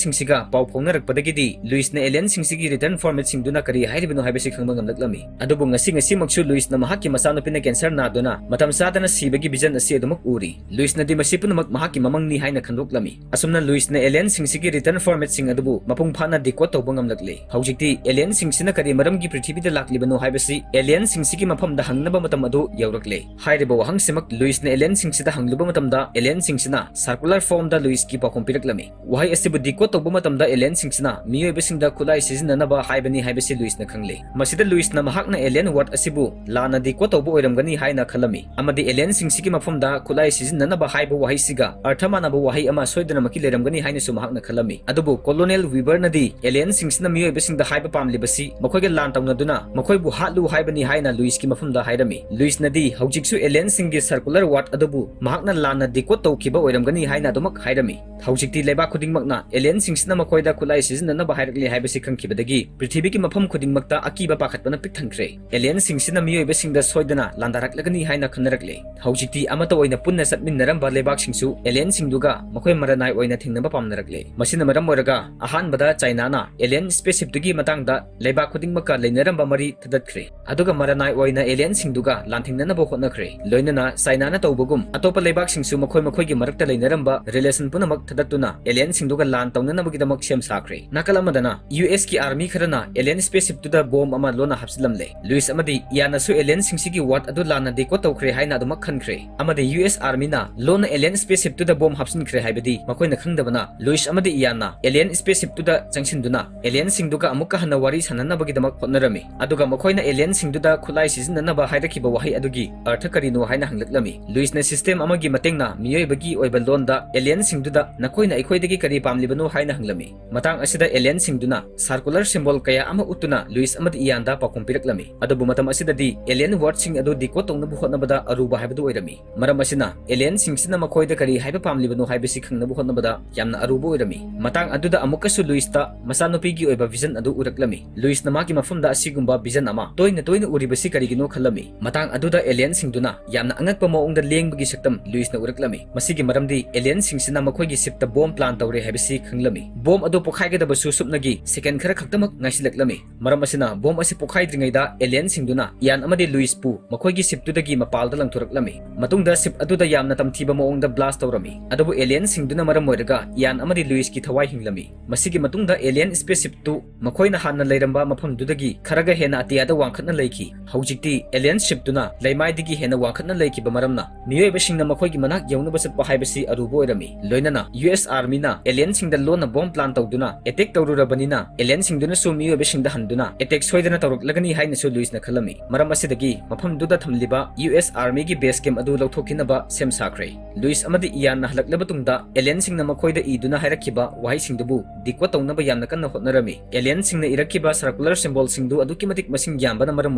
ꯁꯤꯡꯁꯤꯒ ꯄꯥꯎ ꯐꯥꯎꯅꯔꯛꯄꯗꯒꯤꯗꯤ ꯂꯨꯏꯁꯅ alien ꯁꯤꯡꯁꯤꯒꯤ written format ꯁꯤꯡꯗꯨꯅ ꯀꯔꯤ ꯍꯥꯏꯔꯤꯕꯅꯣ ꯍꯥꯏꯕꯁꯤ ꯈꯪꯕ ꯉꯝꯂꯛꯂꯝꯃꯤ꯫ ꯑꯗꯨꯕꯨ ꯉꯁꯤ ꯉꯁꯤꯃꯛꯁꯨ ꯂꯨꯏꯁꯅ ꯃꯍꯥꯛꯀꯤ ꯃꯆꯥꯅꯨꯄꯤꯅ cancer ꯅꯥꯗꯨꯅ ꯃꯇꯝ ꯆꯥꯗꯅ ꯁꯤꯕꯒꯤ vision ꯑꯁꯤ ꯑꯗꯨꯃꯛ ꯎꯔꯤ꯫ ꯂꯨꯏꯁꯅꯗꯤ ꯃꯁꯤ ꯄꯨꯝꯅꯃꯛ ꯃꯍꯥꯛꯀꯤ ꯃꯃꯪꯅꯤ ꯍꯥꯏꯅ ꯈꯟꯗꯣꯛꯂꯝꯃꯤ꯫ ꯑꯁꯨꯝꯅ ꯂꯨꯏꯁꯅ alien ꯁꯤꯡꯁꯤꯒꯤ written format ꯁꯤꯡ ꯑꯗꯨꯕꯨ ꯃꯄꯨꯡ ꯐꯥꯅ decode ꯇꯧꯕ ꯉꯝꯂꯛꯂꯦ꯫ ꯍꯧꯖꯤꯛꯇꯤ alien ꯁꯤꯡꯁꯤꯅ ꯀꯔꯤ ꯃꯔꯝꯒꯤ ꯄ꯭ꯔꯤꯊꯤꯕꯤꯗ ꯂꯥꯛꯂꯤꯕꯅꯣ ꯍꯥꯏꯕꯁꯤ alien ꯁꯤꯡꯁꯤꯒꯤ ꯃꯐꯝꯗ ꯍꯪꯅꯕ ꯃꯇꯝ ꯑꯗꯨ ꯌꯧꯔꯛꯂꯦ꯫ ꯍꯥꯏꯔꯤꯕ ꯋꯥꯍꯪꯁꯤꯃꯛ ꯂꯨꯏꯁꯅ alien ꯁꯤꯡꯁꯤꯗ ꯍꯪꯂꯨꯕ ꯃꯇꯝꯗ alien ꯁꯤꯡꯁꯤꯅ circular form ꯗ ꯂꯨꯏꯁꯀꯤ ꯄꯥꯎꯈꯨꯝ ꯄꯤꯔꯛꯂꯝꯃꯤ꯫ ꯋꯥꯍꯩ ꯑꯁꯤꯕꯨ decode ꯇꯧꯕ ꯃꯇꯝꯗ alien ꯁꯤꯡꯁꯤꯅ ꯃꯤꯑꯣꯏꯕꯁꯤꯡꯗ ꯈꯨꯠꯂꯥꯏ ꯁꯤꯖꯤꯟꯅꯅꯕ ꯍꯥꯏꯕꯅꯤ ꯍꯥꯏꯕꯁꯤ ꯂꯨꯏꯁꯅ ꯈꯪꯂꯦ꯫ ꯃꯁꯤꯗ ꯂꯨꯏꯁꯅ ꯃꯍꯥꯛꯅ alien word ꯑꯁꯤꯕꯨ ꯂꯥꯟꯅ decode ꯇꯧꯕ ꯑꯣꯏꯔꯝꯒꯅꯤ ꯍꯥꯏꯅ ꯈꯜꯂꯝꯃꯤ ꯑꯃꯗꯤ alien ꯁꯤꯡꯁꯤꯒꯤ ꯃꯐꯝꯗ ꯈꯨꯠꯂꯥꯏ ꯁꯤꯖꯤꯟꯅꯅꯕ ꯍꯥꯏꯕ ꯋꯥꯍꯩꯁꯤꯒ ꯑꯔꯊ ꯃꯥꯟꯅꯕ ꯋꯥꯍꯩ ꯑꯃ ꯁꯣꯏꯗꯅꯃꯛꯀꯤ ꯂꯩꯔꯝꯒꯅꯤ ꯍꯥꯏꯅꯁꯨ ꯃꯍꯥꯛꯅ ꯈꯜꯂꯝꯃꯤ꯫ ꯑꯗꯨꯕꯨ Colonel Weaverꯅꯗꯤ alienꯁꯤꯡꯁꯤꯅ ꯃꯤꯑꯣꯏꯕꯁꯤꯡꯗ ꯍꯥꯏꯕ ꯄꯥꯝꯂꯤꯕꯁꯤ ꯃꯈꯣꯏꯒ ꯂꯥꯟ ꯇꯧꯅꯗꯨꯅ ꯃꯈꯣꯏꯕꯨ ꯍꯥꯠꯂꯨ ꯍꯥꯏꯕꯅꯤ ꯍꯥꯏꯅ Lewisꯀꯤ ꯃꯐꯝꯗ ꯍꯥꯏꯔꯝꯃꯤ꯫ Lewisꯅꯗꯤ ꯍꯧꯖꯤꯛꯁꯨ alienꯁꯤꯡꯒꯤ circular word ꯑꯗꯨꯕꯨ ꯃꯍꯥꯛꯅ ꯂꯥꯟꯅ decode ꯇꯧꯈꯤꯕ ꯑꯣꯏꯔꯝꯒꯅꯤ ꯍꯥꯏꯅ ꯑꯗꯨꯃꯛ ꯍꯥꯏꯔꯝꯃꯤ꯫ ꯍꯧꯖꯤꯛꯇꯤ ꯂꯩꯕꯥꯛ ꯈꯨꯗꯤꯡꯃꯛꯅ alienꯁꯤꯡꯁꯤꯅ ꯃꯈꯣꯏꯗ ꯈꯨꯠꯂꯥꯏ ꯁꯤꯖꯤꯟꯅꯅꯕ ꯍꯥꯏꯔꯛꯂꯦ ꯍꯥꯏꯕꯁꯤ ꯈꯪꯈꯤꯕꯗꯒꯤ ꯄ꯭ꯔꯤꯊꯤꯕꯤꯒꯤ ꯃꯐꯝ ꯈꯨꯗꯤꯡꯃꯛꯇ ꯑꯀꯤꯕ ꯄꯥꯈꯠꯄꯅ ꯄꯤꯛ ꯊꯟꯈ꯭ꯔꯦ꯫ Alienꯁꯤꯡꯁꯤꯅ ꯃꯤꯑꯣꯏꯕꯁꯤꯡꯗ ꯁꯣꯏꯗꯅ ꯂꯥꯟꯗꯥꯔꯛꯂꯒꯅꯤ ꯍꯥꯏꯅ ꯈꯟꯅꯔꯛꯂꯦ꯫ ꯍꯧꯖꯤꯛꯇꯤ ꯑꯃꯠꯇ ꯑꯣꯏꯅ ꯄꯨꯟꯅ ꯆꯠꯃꯤꯟꯅꯔꯝꯕ ꯂꯩꯕꯥꯛꯁꯤꯡꯁꯨ alienꯁꯤꯡꯗꯨꯒ ꯃꯈꯣꯏ ꯃꯔꯅꯥꯏ ꯑꯣꯏꯅ ꯊꯦꯡꯅꯕ ꯄꯥꯝꯅꯔꯛꯂꯦ꯫ ꯃꯁꯤꯅ ꯃꯔꯝ ꯑꯣꯏꯔꯒ ꯑꯍꯥꯟꯕꯗ Chinaꯅ alien spaceshipꯇꯨꯒꯤ ꯃꯇꯥꯡꯗ ꯂꯩꯕꯥꯛ ꯈꯨꯗꯤꯡꯃꯛꯀ ꯂꯩꯅꯔꯝꯕ ꯃꯔꯤ ꯊꯗꯠꯈ꯭ꯔꯦ꯫ ꯑꯗꯨꯒ ꯃꯔꯅꯥꯏ ꯑꯣꯏꯅ alienꯁꯤꯡꯗꯨꯒ ꯂꯥꯟꯊꯦꯡꯅꯅꯕ ꯍꯣꯠꯅꯈ꯭ꯔꯦ꯫ ꯂꯣꯏꯅꯅ Chinaꯅ ꯇꯧꯕꯒꯨꯝ ꯑꯇꯣꯞꯄ ꯂꯩꯕꯥꯛꯁꯤꯡꯁꯨ ꯃꯈꯣꯏ ꯃꯈꯣꯏꯒꯤ ꯃꯔꯛꯇ ꯂꯩꯅꯔꯝꯕ relation ꯄꯨꯝꯅꯃꯛ ꯊꯗꯠꯇꯨꯅ alienꯁꯤꯡꯗꯨꯒ ꯂꯥꯟ ꯇꯧꯅꯅꯕꯒꯤꯗꯃꯛ ꯁꯦꯝ ꯁꯥꯈ꯭ꯔꯦ꯫ ꯅꯥꯀꯜ ꯑꯃꯗꯅ USꯀꯤ army ꯈꯔꯅ alien spaceshipꯇꯨꯗ bomb ꯑꯃ ꯂꯣꯟꯅ ꯍꯥꯞꯆꯤꯜꯂꯝꯂꯦ꯫ Lewis ꯑꯃꯗꯤ Ianꯅꯁꯨ alienꯁꯤꯡꯁꯤꯒꯤ word ꯑꯗꯨ ꯂꯥꯟꯅ decode ꯇꯧꯈ꯭ꯔꯦ ꯍꯥꯏꯅ ꯑꯗꯨꯃꯛ ꯈꯟꯈ꯭ꯔꯦ꯫ ꯑꯃꯗꯤ US armyꯅ ꯂꯣꯟꯅ alien spaceshipꯇꯨꯗ bomb ꯍꯥꯞꯆꯤꯟꯈ꯭ꯔꯦ ꯍꯥꯏꯕꯗꯤ ꯃꯈꯣꯏꯅ ꯈꯪꯗꯕꯅ Lewis ꯑꯃꯗꯤ Ianꯅ alien spaceshipꯇꯨꯗ ꯆꯪꯁꯤꯟꯗꯨꯅ alienꯁꯤꯡꯗꯨꯒ ꯑꯃꯨꯛꯀ ꯍꯟꯅ ꯋꯥꯔꯤ ꯁꯥꯟꯅꯅꯕꯒꯤꯗꯃꯛ ꯍꯣꯠꯅꯔꯝꯃꯤ꯫ ꯑꯗꯨꯒ ꯃꯈꯣꯏꯅ alienꯁꯤꯡꯗꯨꯗ ꯈꯨꯠꯂꯥꯏ ꯁꯤꯖꯤꯟꯅꯅꯕ ꯍꯥꯏꯔꯛꯈꯤꯕ ꯋꯥꯍꯩ ꯑꯗꯨꯒꯤ ꯑꯔꯊ ꯀꯔꯤꯅꯣ ꯍꯥꯏꯅ ꯍꯪꯂꯛꯂꯝꯃꯤ꯫ Lewisꯅ system ꯑꯃꯒꯤ ꯃꯇꯦꯡꯅ ꯃꯤꯑꯣꯏꯕꯒꯤ ꯑꯣꯏꯕ ꯂꯣꯟꯗ alienꯁꯤꯡꯗꯨꯗ "ꯅꯈꯣꯏꯅ ꯑꯩꯈꯣꯏꯗꯒꯤ ꯀꯔꯤ ꯄꯥꯝꯂꯤꯕꯅꯣ?" ꯍꯥꯏꯅ ꯍꯪꯂꯝꯃꯤ꯫ ꯃꯇꯥꯡ ꯑꯁꯤꯗ alienꯁꯤꯡꯗꯨꯅ circular symbol ꯀꯌꯥ ꯑꯃ ꯎꯠꯇꯨꯅ Lewis ꯑꯃꯗꯤ Ianꯗ ꯄꯥꯎꯈꯨꯝ ꯄꯤꯔꯛꯂꯝꯃꯤ꯫ ꯑꯗꯨꯕꯨ ꯃꯇꯝ ꯑꯁꯤꯗꯗꯤ alien wordꯁꯤꯡ ꯑꯗꯨ decode ꯇꯧꯅꯕ ꯍꯣꯠꯅꯕꯗ ꯑꯔꯨꯕ ꯍꯥꯏꯕꯗꯨ ꯑꯣꯏꯔꯝꯃꯤ꯫ ꯃꯔꯝ ꯑꯁꯤꯅ alienꯁꯤꯡꯁꯤꯅ ꯃꯈꯣꯏꯗ ꯀꯔꯤ ꯍꯥꯏꯕ ꯄꯥꯝꯂꯤꯕꯅꯣ ꯍꯥꯏꯕꯁꯤ ꯈꯪꯅꯕ ꯍꯣꯠꯅꯕꯗ ꯌꯥꯝꯅ ꯑꯔꯨꯕ ꯑꯣꯏꯔꯝꯃꯤ꯫ ꯃꯇꯥꯡ ꯑꯗꯨꯗ ꯑꯃꯨꯛꯀꯁꯨ Lewisꯇ ꯃꯆꯥꯅꯨꯄꯤꯒꯤ ꯑꯣꯏꯕ vision ꯑꯗꯨ ꯎꯔꯛꯂꯝꯃꯤ꯫ Lewisꯅ ꯃꯍꯥꯛꯀꯤ ꯃꯐꯝꯗ ꯑꯁꯤꯒꯨꯝꯕ vision ꯑꯃ ꯇꯣꯏꯅ ꯇꯣꯏꯅ ꯎꯔꯤꯕꯁꯤ ꯀꯔꯤꯒꯤꯅꯣ ꯈꯜꯂꯝꯃꯤ꯫ ꯃꯇꯥꯡ ꯑꯗꯨꯗ alienꯁꯤꯡꯗꯨꯅ ꯌꯥꯝꯅ ꯑꯉꯛꯄ ꯃꯑꯣꯡꯗ ꯂꯦꯡꯕꯒꯤ ꯁꯛꯇꯝ Lewisꯅ ꯎꯔꯛꯂꯝꯃꯤ꯫ ꯃꯁꯤꯒꯤ ꯃꯔꯝꯗꯤ alienꯁꯤꯡꯁꯤꯅ ꯃꯈꯣꯏꯒꯤ shipꯇ bomb plan ꯇꯧꯔꯦ ꯍꯥꯏꯕꯁꯤ ꯈꯪꯂꯝꯃꯤ꯫ Bomb ꯑꯗꯨ ꯄꯣꯈꯥꯏꯒꯗꯕꯁꯨ ꯁꯨꯞꯅꯒꯤ second ꯈꯔ ꯈꯛꯇꯃꯛ ꯉꯥꯏꯁꯤꯜꯂꯛꯂꯝꯃꯤ꯫ ꯃꯔꯝ ꯑꯁꯤꯅ bomb ꯑꯁꯤ ꯄꯣꯈꯥꯏꯗ꯭ꯔꯤꯉꯩꯗ alienꯁꯤꯡꯗꯨꯅ Ian ꯑꯃꯗꯤ Lewisꯄꯨ ꯃꯈꯣꯏꯒꯤ shipꯇꯨꯗꯒꯤ ꯃꯄꯥꯜꯗ ꯂꯪꯊꯣꯔꯛꯂꯝꯃꯤ꯫ ꯃꯇꯨꯡꯗ ship ꯑꯗꯨꯗ ꯌꯥꯝꯅ ꯇꯝꯊꯤꯕ ꯃꯑꯣꯡꯗ blast ꯇꯧꯔꯝꯃꯤ꯫ ꯑꯗꯨꯕꯨ alienꯁꯤꯡꯗꯨꯅ ꯃꯔꯝ ꯑꯣꯏꯔꯒ Ian ꯑꯃꯗꯤ Lewisꯀꯤ ꯊꯋꯥꯏ ꯍꯤꯡꯂꯝꯃꯤ꯫ ꯃꯁꯤꯒꯤ ꯃꯇꯨꯡꯗ alien spaceshipꯇꯨ ꯃꯈꯣꯏꯅ ꯍꯥꯟꯅ ꯂꯩꯔꯝꯕ ꯃꯐꯝꯗꯨꯗꯒꯤ ꯈꯔꯒ ꯍꯦꯟꯅ ꯑꯇꯤꯌꯥꯗ ꯋꯥꯡꯈꯠꯅ ꯂꯩꯈꯤ꯫ ꯍꯧꯖꯤꯛꯇꯤ alien shipꯇꯨꯅ ꯂꯩꯃꯥꯏꯗꯒꯤ ꯍꯦꯟꯅ ꯋꯥꯡꯈꯠꯅ ꯂꯩꯈꯤꯕ ꯃꯔꯝꯅ ꯃꯤꯑꯣꯏꯕꯁꯤꯡꯅ ꯃꯈꯣꯏꯒꯤ ꯃꯅꯥꯛ ꯌꯧꯅꯕ ꯆꯠꯄ ꯍꯥꯏꯕꯁꯤ ꯑꯔꯨꯕ ꯑꯣꯏꯔꯝꯃꯤ꯫ ꯂꯣꯏꯅꯅ US armyꯅ alienꯁꯤꯡꯗ ꯂꯣꯟꯅ bomb plan ꯇꯧꯗꯨꯅ attack ꯇꯧꯔꯨꯔꯕꯅꯤꯅ alienꯁꯤꯡꯗꯨꯅꯁꯨ ꯃꯤꯑꯣꯏꯕꯁꯤꯡꯗ ꯍꯟꯗꯨꯅ attack ꯁꯣꯏꯗꯅ ꯇꯧꯔꯛꯂꯒꯅꯤ ꯍꯥꯏꯅꯁꯨ Lewisꯅ ꯈꯜꯂꯝꯃꯤ꯫ ꯃꯔꯝ ꯑꯁꯤꯗꯒꯤ ꯃꯐꯝꯗꯨꯗ ꯊꯝꯂꯤꯕ US armyꯒꯤ base camp ꯑꯗꯨ ꯂꯧꯊꯣꯛꯈꯤꯅꯕ ꯁꯦꯝ ꯁꯥꯈ꯭ꯔꯦ꯫ Lewis ꯑꯃꯗꯤ Ianꯅ ꯍꯜꯂꯛꯂꯕ ꯇꯨꯡꯗ alienꯁꯤꯡꯅ ꯃꯈꯣꯏꯗ ꯏꯗꯨꯅ ꯍꯥꯏꯔꯛꯈꯤꯕ ꯋꯥꯍꯩꯁꯤꯡꯗꯨꯕꯨ decode ꯇꯧꯅꯕ ꯌꯥꯝꯅ ꯀꯟꯅ ꯍꯣꯠꯅꯔꯝꯃꯤ꯫ Alienꯁꯤꯡꯅ ꯏꯔꯛꯈꯤꯕ circular symbolꯁꯤꯡꯗꯨ ꯑꯗꯨꯛꯀꯤ ꯃꯇꯤꯛ ꯃꯁꯤꯡ ꯌꯥꯝꯕꯅ ꯃꯔꯝ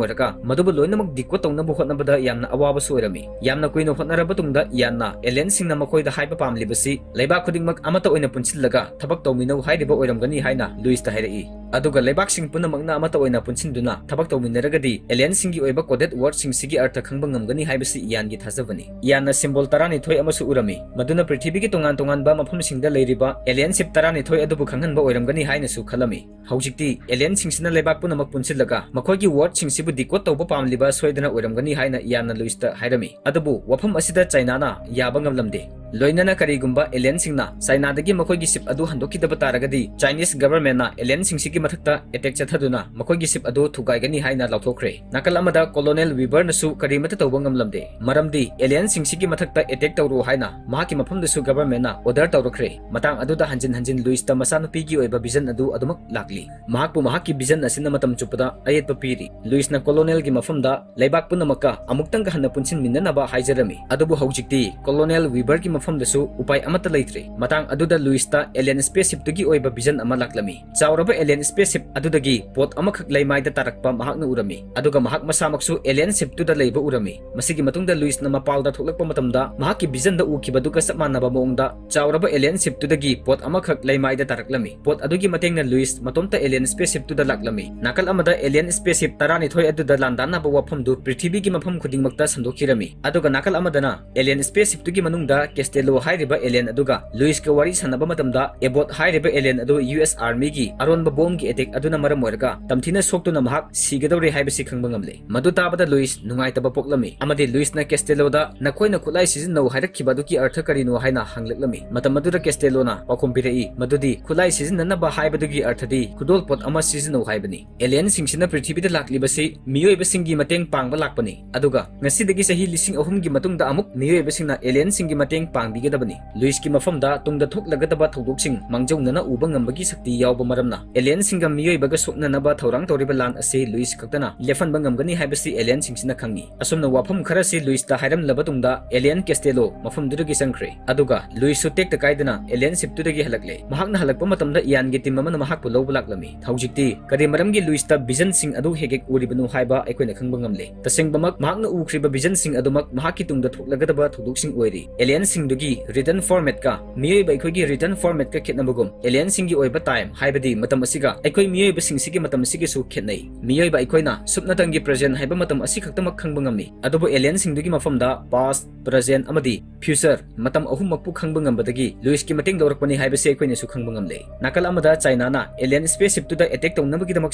ꯑꯣꯏꯔꯒ ꯃꯗꯨꯕꯨ ꯂꯣꯏꯅꯃꯛ decode ꯇꯧꯅꯕ ꯍꯣꯠꯅꯕꯗ ꯌꯥꯝꯅ ꯑꯋꯥꯕꯁꯨ ꯑꯣꯏꯔꯝꯃꯤ꯫ ꯌꯥꯝꯅ ꯀꯨꯏꯅ ꯍꯣꯠꯅꯔꯕ ꯇꯨꯡꯗ ꯏꯌꯥꯟꯅ alienꯁꯤꯡꯅ ꯃꯈꯣꯏꯗ ꯍꯥꯏꯕ ꯄꯥꯝꯂꯤꯕꯁꯤ ꯂꯩꯕꯥꯛ ꯈꯨꯗꯤꯡꯃꯛ ꯑꯃꯠꯇ ꯑꯣꯏꯅ ꯄꯨꯟꯁꯤꯜꯂꯒ ꯊꯕꯛ ꯇꯧꯃꯤꯟꯅꯧ ꯍꯥꯏꯔꯤꯕ ꯑꯣꯏꯔꯝꯒꯅꯤ ꯍꯥꯏꯅ ꯂꯨꯏꯁꯇ ꯍꯥꯏꯔꯛꯏ꯫ ꯑꯗꯨꯒ ꯂꯩꯕꯥꯛꯁꯤꯡ ꯄꯨꯝꯅꯃꯛꯅ ꯑꯃꯠꯇ ꯑꯣꯏꯅ ꯄꯨꯟꯁꯤꯟꯗꯨꯅ ꯊꯕꯛ ꯇꯧꯃꯤꯟꯅꯔꯒꯗꯤ alienꯁꯤꯡꯒꯤ ꯑꯣꯏꯕ coded wordꯁꯤꯡꯁꯤꯒꯤ ꯑꯔꯊ ꯈꯪꯕ ꯉꯝꯒꯅꯤ ꯍꯥꯏꯕꯁꯤ ꯏꯌꯥꯟꯒꯤ ꯊꯥꯖꯕꯅꯤ꯫ ꯏꯌꯥꯟꯅ symbol ꯇꯔꯥꯅꯤꯊꯣꯏ ꯑꯃꯁꯨ ꯎꯔꯝꯃꯤ, ꯃꯗꯨꯅ ꯄ꯭ꯔꯤꯊꯤꯕꯤꯒꯤ ꯇꯣꯉꯥꯟ ꯇꯣꯉꯥꯟꯕ ꯃꯐꯝꯁꯤꯡꯗ ꯂꯩꯔꯤꯕ alien ship ꯇꯔꯥꯅꯤꯊꯣꯏ ꯑꯗꯨꯕꯨ ꯈꯪꯍꯟꯕ ꯑꯣꯏꯔꯝꯒꯅꯤ ꯍꯥꯏꯅꯁꯨ ꯈꯜꯂꯝꯃꯤ꯫ ꯍꯧꯖꯤꯛꯇꯤ alienꯁꯤꯡꯁꯤꯅ ꯂꯩꯕꯥꯛ ꯄꯨꯝꯅꯃꯛ ꯄꯨꯟꯁꯤꯜꯂꯒ ꯃꯈꯣꯏꯒꯤ wordꯁꯤꯡꯁꯤꯕꯨ decode ꯇꯧꯕ ꯄꯥꯝꯂꯤꯕ ꯁꯣꯏꯗꯅ ꯑꯣꯏꯔꯝꯒꯅꯤ ꯍꯥꯏꯅ ꯏꯌꯥꯟꯅ ꯂꯨꯏꯁꯇ ꯍꯥꯏꯔꯝꯃꯤ꯫ ꯑꯗꯨꯕꯨ ꯋꯥꯐꯝ ꯑꯁꯤꯗ ꯆꯥꯏꯅꯥꯅ ꯌꯥꯕ ꯉꯝꯂꯝꯗꯦ꯫ ꯂꯣꯏꯅꯅ ꯀꯔꯤꯒꯨꯝꯕ alienꯁꯤꯡꯅ ꯆꯥꯏꯅꯥꯗꯒꯤ ꯃꯈꯣꯏꯒꯤ ship ꯑꯗꯨ ꯍꯟꯗꯣꯛꯈꯤꯗꯕ ꯇꯥꯔꯒꯗꯤ Chinese governmentꯅ alienꯁꯤꯡꯁꯤꯒꯤ ꯃꯊꯛꯇ attack ꯆꯠꯊꯗꯨꯅ ꯃꯈꯣꯏꯒꯤ ship ꯑꯗꯨ ꯊꯨꯒꯥꯏꯒꯅꯤ ꯍꯥꯏꯅ ꯂꯥꯎꯊꯣꯛꯈ꯭ꯔꯦ꯫ ꯅꯥꯀꯜ ꯑꯃꯗ Colonel Weaverꯅꯁꯨ ꯀꯔꯤꯃꯠꯇ ꯇꯧꯕ ꯉꯝꯂꯝꯗꯦ, ꯃꯔꯝꯗꯤ alienꯁꯤꯡꯁꯤꯒꯤ ꯃꯊꯛꯇ attack ꯇꯧꯔꯨ ꯍꯥꯏꯅ ꯃꯍꯥꯛꯀꯤ ꯃꯐꯝꯗꯁꯨ governmentꯅ order ꯇꯧꯔꯛꯈ꯭ꯔꯦ꯫ ꯃꯇꯥꯡ ꯑꯗꯨꯗ ꯍꯟꯖꯤꯟ ꯍꯟꯖꯤꯟ ꯂꯨꯏꯁꯇ ꯃꯆꯥꯅꯨꯄꯤꯒꯤ ꯑꯣꯏꯕ vision ꯑꯗꯨ ꯑꯗꯨꯃꯛ ꯂꯥꯛꯂꯤ꯫ ꯃꯍꯥꯛꯄꯨ ꯃꯍꯥꯛꯀꯤ vision ꯑꯁꯤꯅ ꯃꯇꯝ ꯆꯨꯞꯄꯗ ꯑꯌꯦꯠꯄ ꯄꯤꯔꯤ꯫ ꯂꯨꯏꯁꯅ Colonelꯒꯤ ꯃꯐꯝꯗ ꯂꯩꯕꯥꯛ ꯄꯨꯝꯅꯃꯛꯀ ꯑꯃꯨꯛꯇꯪꯒ ꯍꯟꯅ ꯄꯨꯟꯁꯤꯟꯃꯤꯟꯅꯅꯕ ꯍꯥꯏꯖꯔꯝꯃꯤ꯫ ꯑꯗꯨꯕꯨ ꯍꯧꯖꯤꯛꯇꯤ Colonel Weaverꯒꯤ ꯃꯐꯝꯗꯁꯨ ꯎꯄꯥꯏ ꯑꯃꯠꯇ ꯂꯩꯇ꯭ꯔꯦ꯫ ꯃꯇꯥꯡ ꯑꯗꯨꯗ ꯂꯨꯏꯁꯇ alien spaceshipꯇꯨꯒꯤ ꯑꯣꯏꯕ vision ꯑꯃ ꯂꯥꯛꯂꯝꯃꯤ꯫ ꯆꯥꯎꯔꯕ alien spaceship ꯑꯗꯨꯗꯒꯤ ꯄꯣꯠ ꯑꯃꯈꯛ ꯂꯩꯃꯥꯏꯗ ꯇꯥꯔꯛꯄ ꯃꯍꯥꯛꯅ ꯎꯔꯝꯃꯤ, ꯑꯗꯨꯒ ꯃꯍꯥꯛ ꯃꯁꯥꯃꯛꯁꯨ alien shipꯇꯨꯗ ꯂꯩꯕ ꯎꯔꯝꯃꯤ꯫ ꯃꯁꯤꯒꯤ ꯃꯇꯨꯡꯗ ꯂꯨꯏꯁꯅ ꯃꯄꯥꯜꯗ ꯊꯣꯛꯂꯛꯄ ꯃꯇꯝꯗ ꯃꯍꯥꯛꯀꯤ visionꯗ ꯎꯈꯤꯕꯗꯨꯒ ꯆꯞ ꯃꯥꯟꯅꯕ ꯃꯑꯣꯡꯗ ꯆꯥꯎꯔꯕ alien shipꯇꯨꯗꯒꯤ ꯄꯣꯠ ꯑꯃꯈꯛ ꯂꯩꯃꯥꯏꯗ ꯇꯥꯔꯛꯂꯝꯃꯤ꯫ ꯄꯣꯠ ꯑꯗꯨꯒꯤ ꯃꯇꯦꯡꯅ ꯂꯨꯏꯁ ꯃꯇꯣꯝꯇ alien spaceshipꯇꯨꯗ ꯂꯥꯛꯂꯝꯃꯤ꯫ ꯅꯥꯀꯜ ꯑꯃꯗ alien spaceship ꯇꯔꯥꯅꯤꯊꯣꯏ ꯑꯗꯨꯗ ꯂꯥꯟꯗꯥꯟꯅꯕ ꯋꯥꯐꯝꯗꯨ ꯄ꯭ꯔꯤꯊꯤꯕꯤꯒꯤ ꯃꯐꯝ ꯈꯨꯗꯤꯡꯃꯛꯇ ꯁꯟꯗꯣꯛꯈꯤꯔꯝꯃꯤ꯫ ꯑꯗꯨꯒ ꯅꯥꯀꯜ ꯑꯃꯗꯅ alien spaceshipꯇꯨꯒꯤ ꯃꯅꯨꯡꯗ Castello ꯍꯥꯏꯔꯤꯕ alien ꯑꯗꯨꯒ ꯂꯨꯏꯁꯀ ꯋꯥꯔꯤ ꯁꯥꯟꯅꯕ ꯃꯇꯝꯗ Abbott ꯍꯥꯏꯔꯤꯕ alien ꯑꯗꯨ US Armyꯒꯤ ꯑꯔꯣꯟꯕ bombꯒꯤ attack ꯑꯗꯨꯅ ꯃꯔꯝ ꯑꯣꯏꯔꯒ ꯇꯝꯊꯤꯅ ꯁꯣꯛꯇꯨꯅ ꯃꯍꯥꯛ ꯁꯤꯒꯗꯧꯔꯦ ꯍꯥꯏꯕꯁꯤ ꯈꯪꯕ ꯉꯝꯂꯦ꯫ ꯃꯗꯨ ꯇꯥꯕꯗ ꯂꯨꯏꯁ ꯅꯨꯡꯉꯥꯏꯇꯕ ꯄꯣꯛꯂꯝꯃꯤ ꯑꯃꯗꯤ ꯂꯨꯏꯁꯅ Castelloꯗ "ꯅꯈꯣꯏꯅ ꯈꯨꯠꯂꯥꯏ ꯁꯤꯖꯤꯟꯅꯧ ꯍꯥꯏꯔꯛꯈꯤꯕ ꯑꯗꯨꯒꯤ ꯑꯔꯊ ꯀꯔꯤꯅꯣ?" ꯍꯥꯏꯅ ꯍꯪꯂꯛꯂꯝꯃꯤ꯫ ꯃꯇꯝ ꯑꯗꯨꯗ Castelloꯅ ꯄꯥꯎꯈꯨꯝ ꯄꯤꯔꯛꯏ, ꯃꯗꯨꯗꯤ ꯈꯨꯠꯂꯥꯏ ꯁꯤꯖꯤꯟꯅꯅꯕ ꯍꯥꯏꯕꯗꯨꯒꯤ ꯑꯔꯊꯗꯤ ꯈꯨꯗꯣꯜꯄꯣꯠ ꯑꯃ ꯁꯤꯖꯤꯟꯅꯧ ꯍꯥꯏꯕꯅꯤ꯫ Alienꯁꯤꯡꯁꯤꯅ ꯄ꯭ꯔꯤꯊꯤꯕꯤꯗ ꯂꯥꯛꯂꯤꯕꯁꯤ ꯃꯤꯑꯣꯏꯕꯁꯤꯡꯒꯤ ꯃꯇꯦꯡ ꯄꯥꯡꯕ ꯂꯥꯛꯄꯅꯤ, ꯑꯗꯨꯒ ꯉꯁꯤꯗꯒꯤ ꯆꯍꯤ ꯂꯤꯁꯤꯡ ꯑꯍꯨꯝꯒꯤ ꯃꯇꯨꯡꯗ ꯑꯃꯨꯛ ꯃꯤꯑꯣꯏꯕꯁꯤꯡꯅ alienꯁꯤꯡꯒꯤ ꯃꯇꯦꯡ ꯄꯥꯡꯕꯤꯒꯗꯕꯅꯤ꯫ ꯂꯨꯏꯁꯀꯤ ꯃꯐꯝꯗ ꯇꯨꯡꯗ ꯊꯣꯛꯂꯒꯗꯕ ꯊꯧꯗꯣꯛꯁꯤꯡ ꯃꯥꯡꯖꯧꯅꯅ ꯎꯕ ꯉꯝꯕꯒꯤ ꯁꯛꯇꯤ ꯌꯥꯎꯕ ꯃꯔꯝꯅ aliens ꯁꯤꯡꯒ ꯃꯤꯑꯣꯏꯕꯒ ꯁꯣꯛꯅꯅꯕ ꯊꯧꯔꯥꯡ ꯇꯧꯔꯤꯕ ꯂꯥꯟ ꯑꯁꯤ ꯂꯨꯏꯁ ꯈꯛꯇꯅ ꯂꯦꯞꯍꯟꯕ ꯉꯝꯒꯅꯤ ꯍꯥꯏꯕꯁꯤ alienꯁꯤꯡꯁꯤꯅ ꯈꯪꯏ꯫ ꯑꯁꯨꯝꯅ ꯋꯥꯐꯝ ꯈꯔꯁꯤ ꯂꯨꯏꯁꯇ ꯍꯥꯏꯔꯝꯂꯕ ꯇꯨꯡꯗ alien Castello ꯃꯐꯝꯗꯨꯗꯒꯤ ꯆꯪꯈ꯭ꯔꯦ꯫ ꯑꯗꯨꯒ ꯂꯨꯏꯁꯁꯨ ꯇꯦꯛꯇ ꯀꯥꯏꯗꯅ alien shipꯇꯨꯗꯒꯤ ꯍꯜꯂꯛꯂꯦ꯫ ꯃꯍꯥꯛꯅ ꯍꯜꯂꯛꯄ ꯃꯇꯝꯗ Ianꯒꯤ team ꯑꯃꯅ ꯃꯍꯥꯛꯄꯨ ꯂꯧꯕ ꯂꯥꯛꯂꯝꯃꯤ꯫ ꯍꯧꯖꯤꯛꯇꯤ ꯀꯔꯤ ꯃꯔꯝꯒꯤ ꯂꯨꯏꯁꯇ visionꯁꯤꯡ ꯑꯗꯨ ꯍꯦꯛ ꯍꯦꯛ ꯎꯔꯤꯕꯅꯣ ꯍꯥꯏꯕ ꯑꯩꯈꯣꯏꯅ ꯈꯪꯕ ꯉꯝꯂꯦ꯫ ꯇꯁꯦꯡꯕꯃꯛ ꯃꯍꯥꯛꯅ ꯎꯈ꯭ꯔꯤꯕ visionꯁꯤꯡ ꯑꯗꯨꯃꯛ ꯃꯍꯥꯛꯀꯤ ꯇꯨꯡꯗ ꯊꯣꯛꯂꯒꯗꯕ ꯊꯧꯗꯣꯛꯁꯤꯡ ꯑꯣꯏꯔꯤ꯫ Alienꯁꯤꯡꯗꯨꯒꯤ written formatꯀ ꯃꯤꯑꯣꯏꯕ ꯑꯩꯈꯣꯏꯒꯤ written formatꯀ ꯈꯦꯠꯅꯕꯒꯨꯝ, alienꯁꯤꯡꯒꯤ ꯑꯣꯏꯕ time, ꯍꯥꯏꯕꯗꯤ ꯃꯇꯝ ꯑꯁꯤꯒ ꯑꯩꯈꯣꯏ ꯃꯤꯑꯣꯏꯕꯁꯤꯡꯁꯤꯒꯤ ꯃꯇꯝ ꯑꯁꯤꯒꯁꯨ ꯈꯦꯠꯅꯩ꯫ ꯃꯤꯑꯣꯏꯕ ꯑꯩꯈꯣꯏꯅ ꯁꯨꯞꯅꯇꯪꯒꯤ present ꯍꯥꯏꯕ ꯃꯇꯝ ꯑꯁꯤ ꯈꯛꯇꯃꯛ ꯈꯪꯕ ꯉꯝꯃꯤ, ꯑꯗꯨꯕꯨ alienꯁꯤꯡꯗꯨꯒꯤ ꯃꯐꯝꯗ past, present ꯑꯃꯗꯤ future ꯃꯇꯝ ꯑꯍꯨꯝꯃꯛꯄꯨ ꯈꯪꯕ ꯉꯝꯕꯗꯒꯤ ꯂꯨꯏꯁꯀꯤ ꯃꯇꯦꯡ ꯂꯧꯔꯛꯄꯅꯤ ꯍꯥꯏꯕꯁꯤ ꯑꯩꯈꯣꯏꯅꯁꯨ ꯈꯪꯕ ꯉꯝꯂꯦ꯫ ꯅꯥꯀꯜ ꯑꯃꯗ Chinaꯅ alien spaceshipꯇꯨꯗ attack ꯇꯧꯅꯕꯒꯤꯗꯃꯛ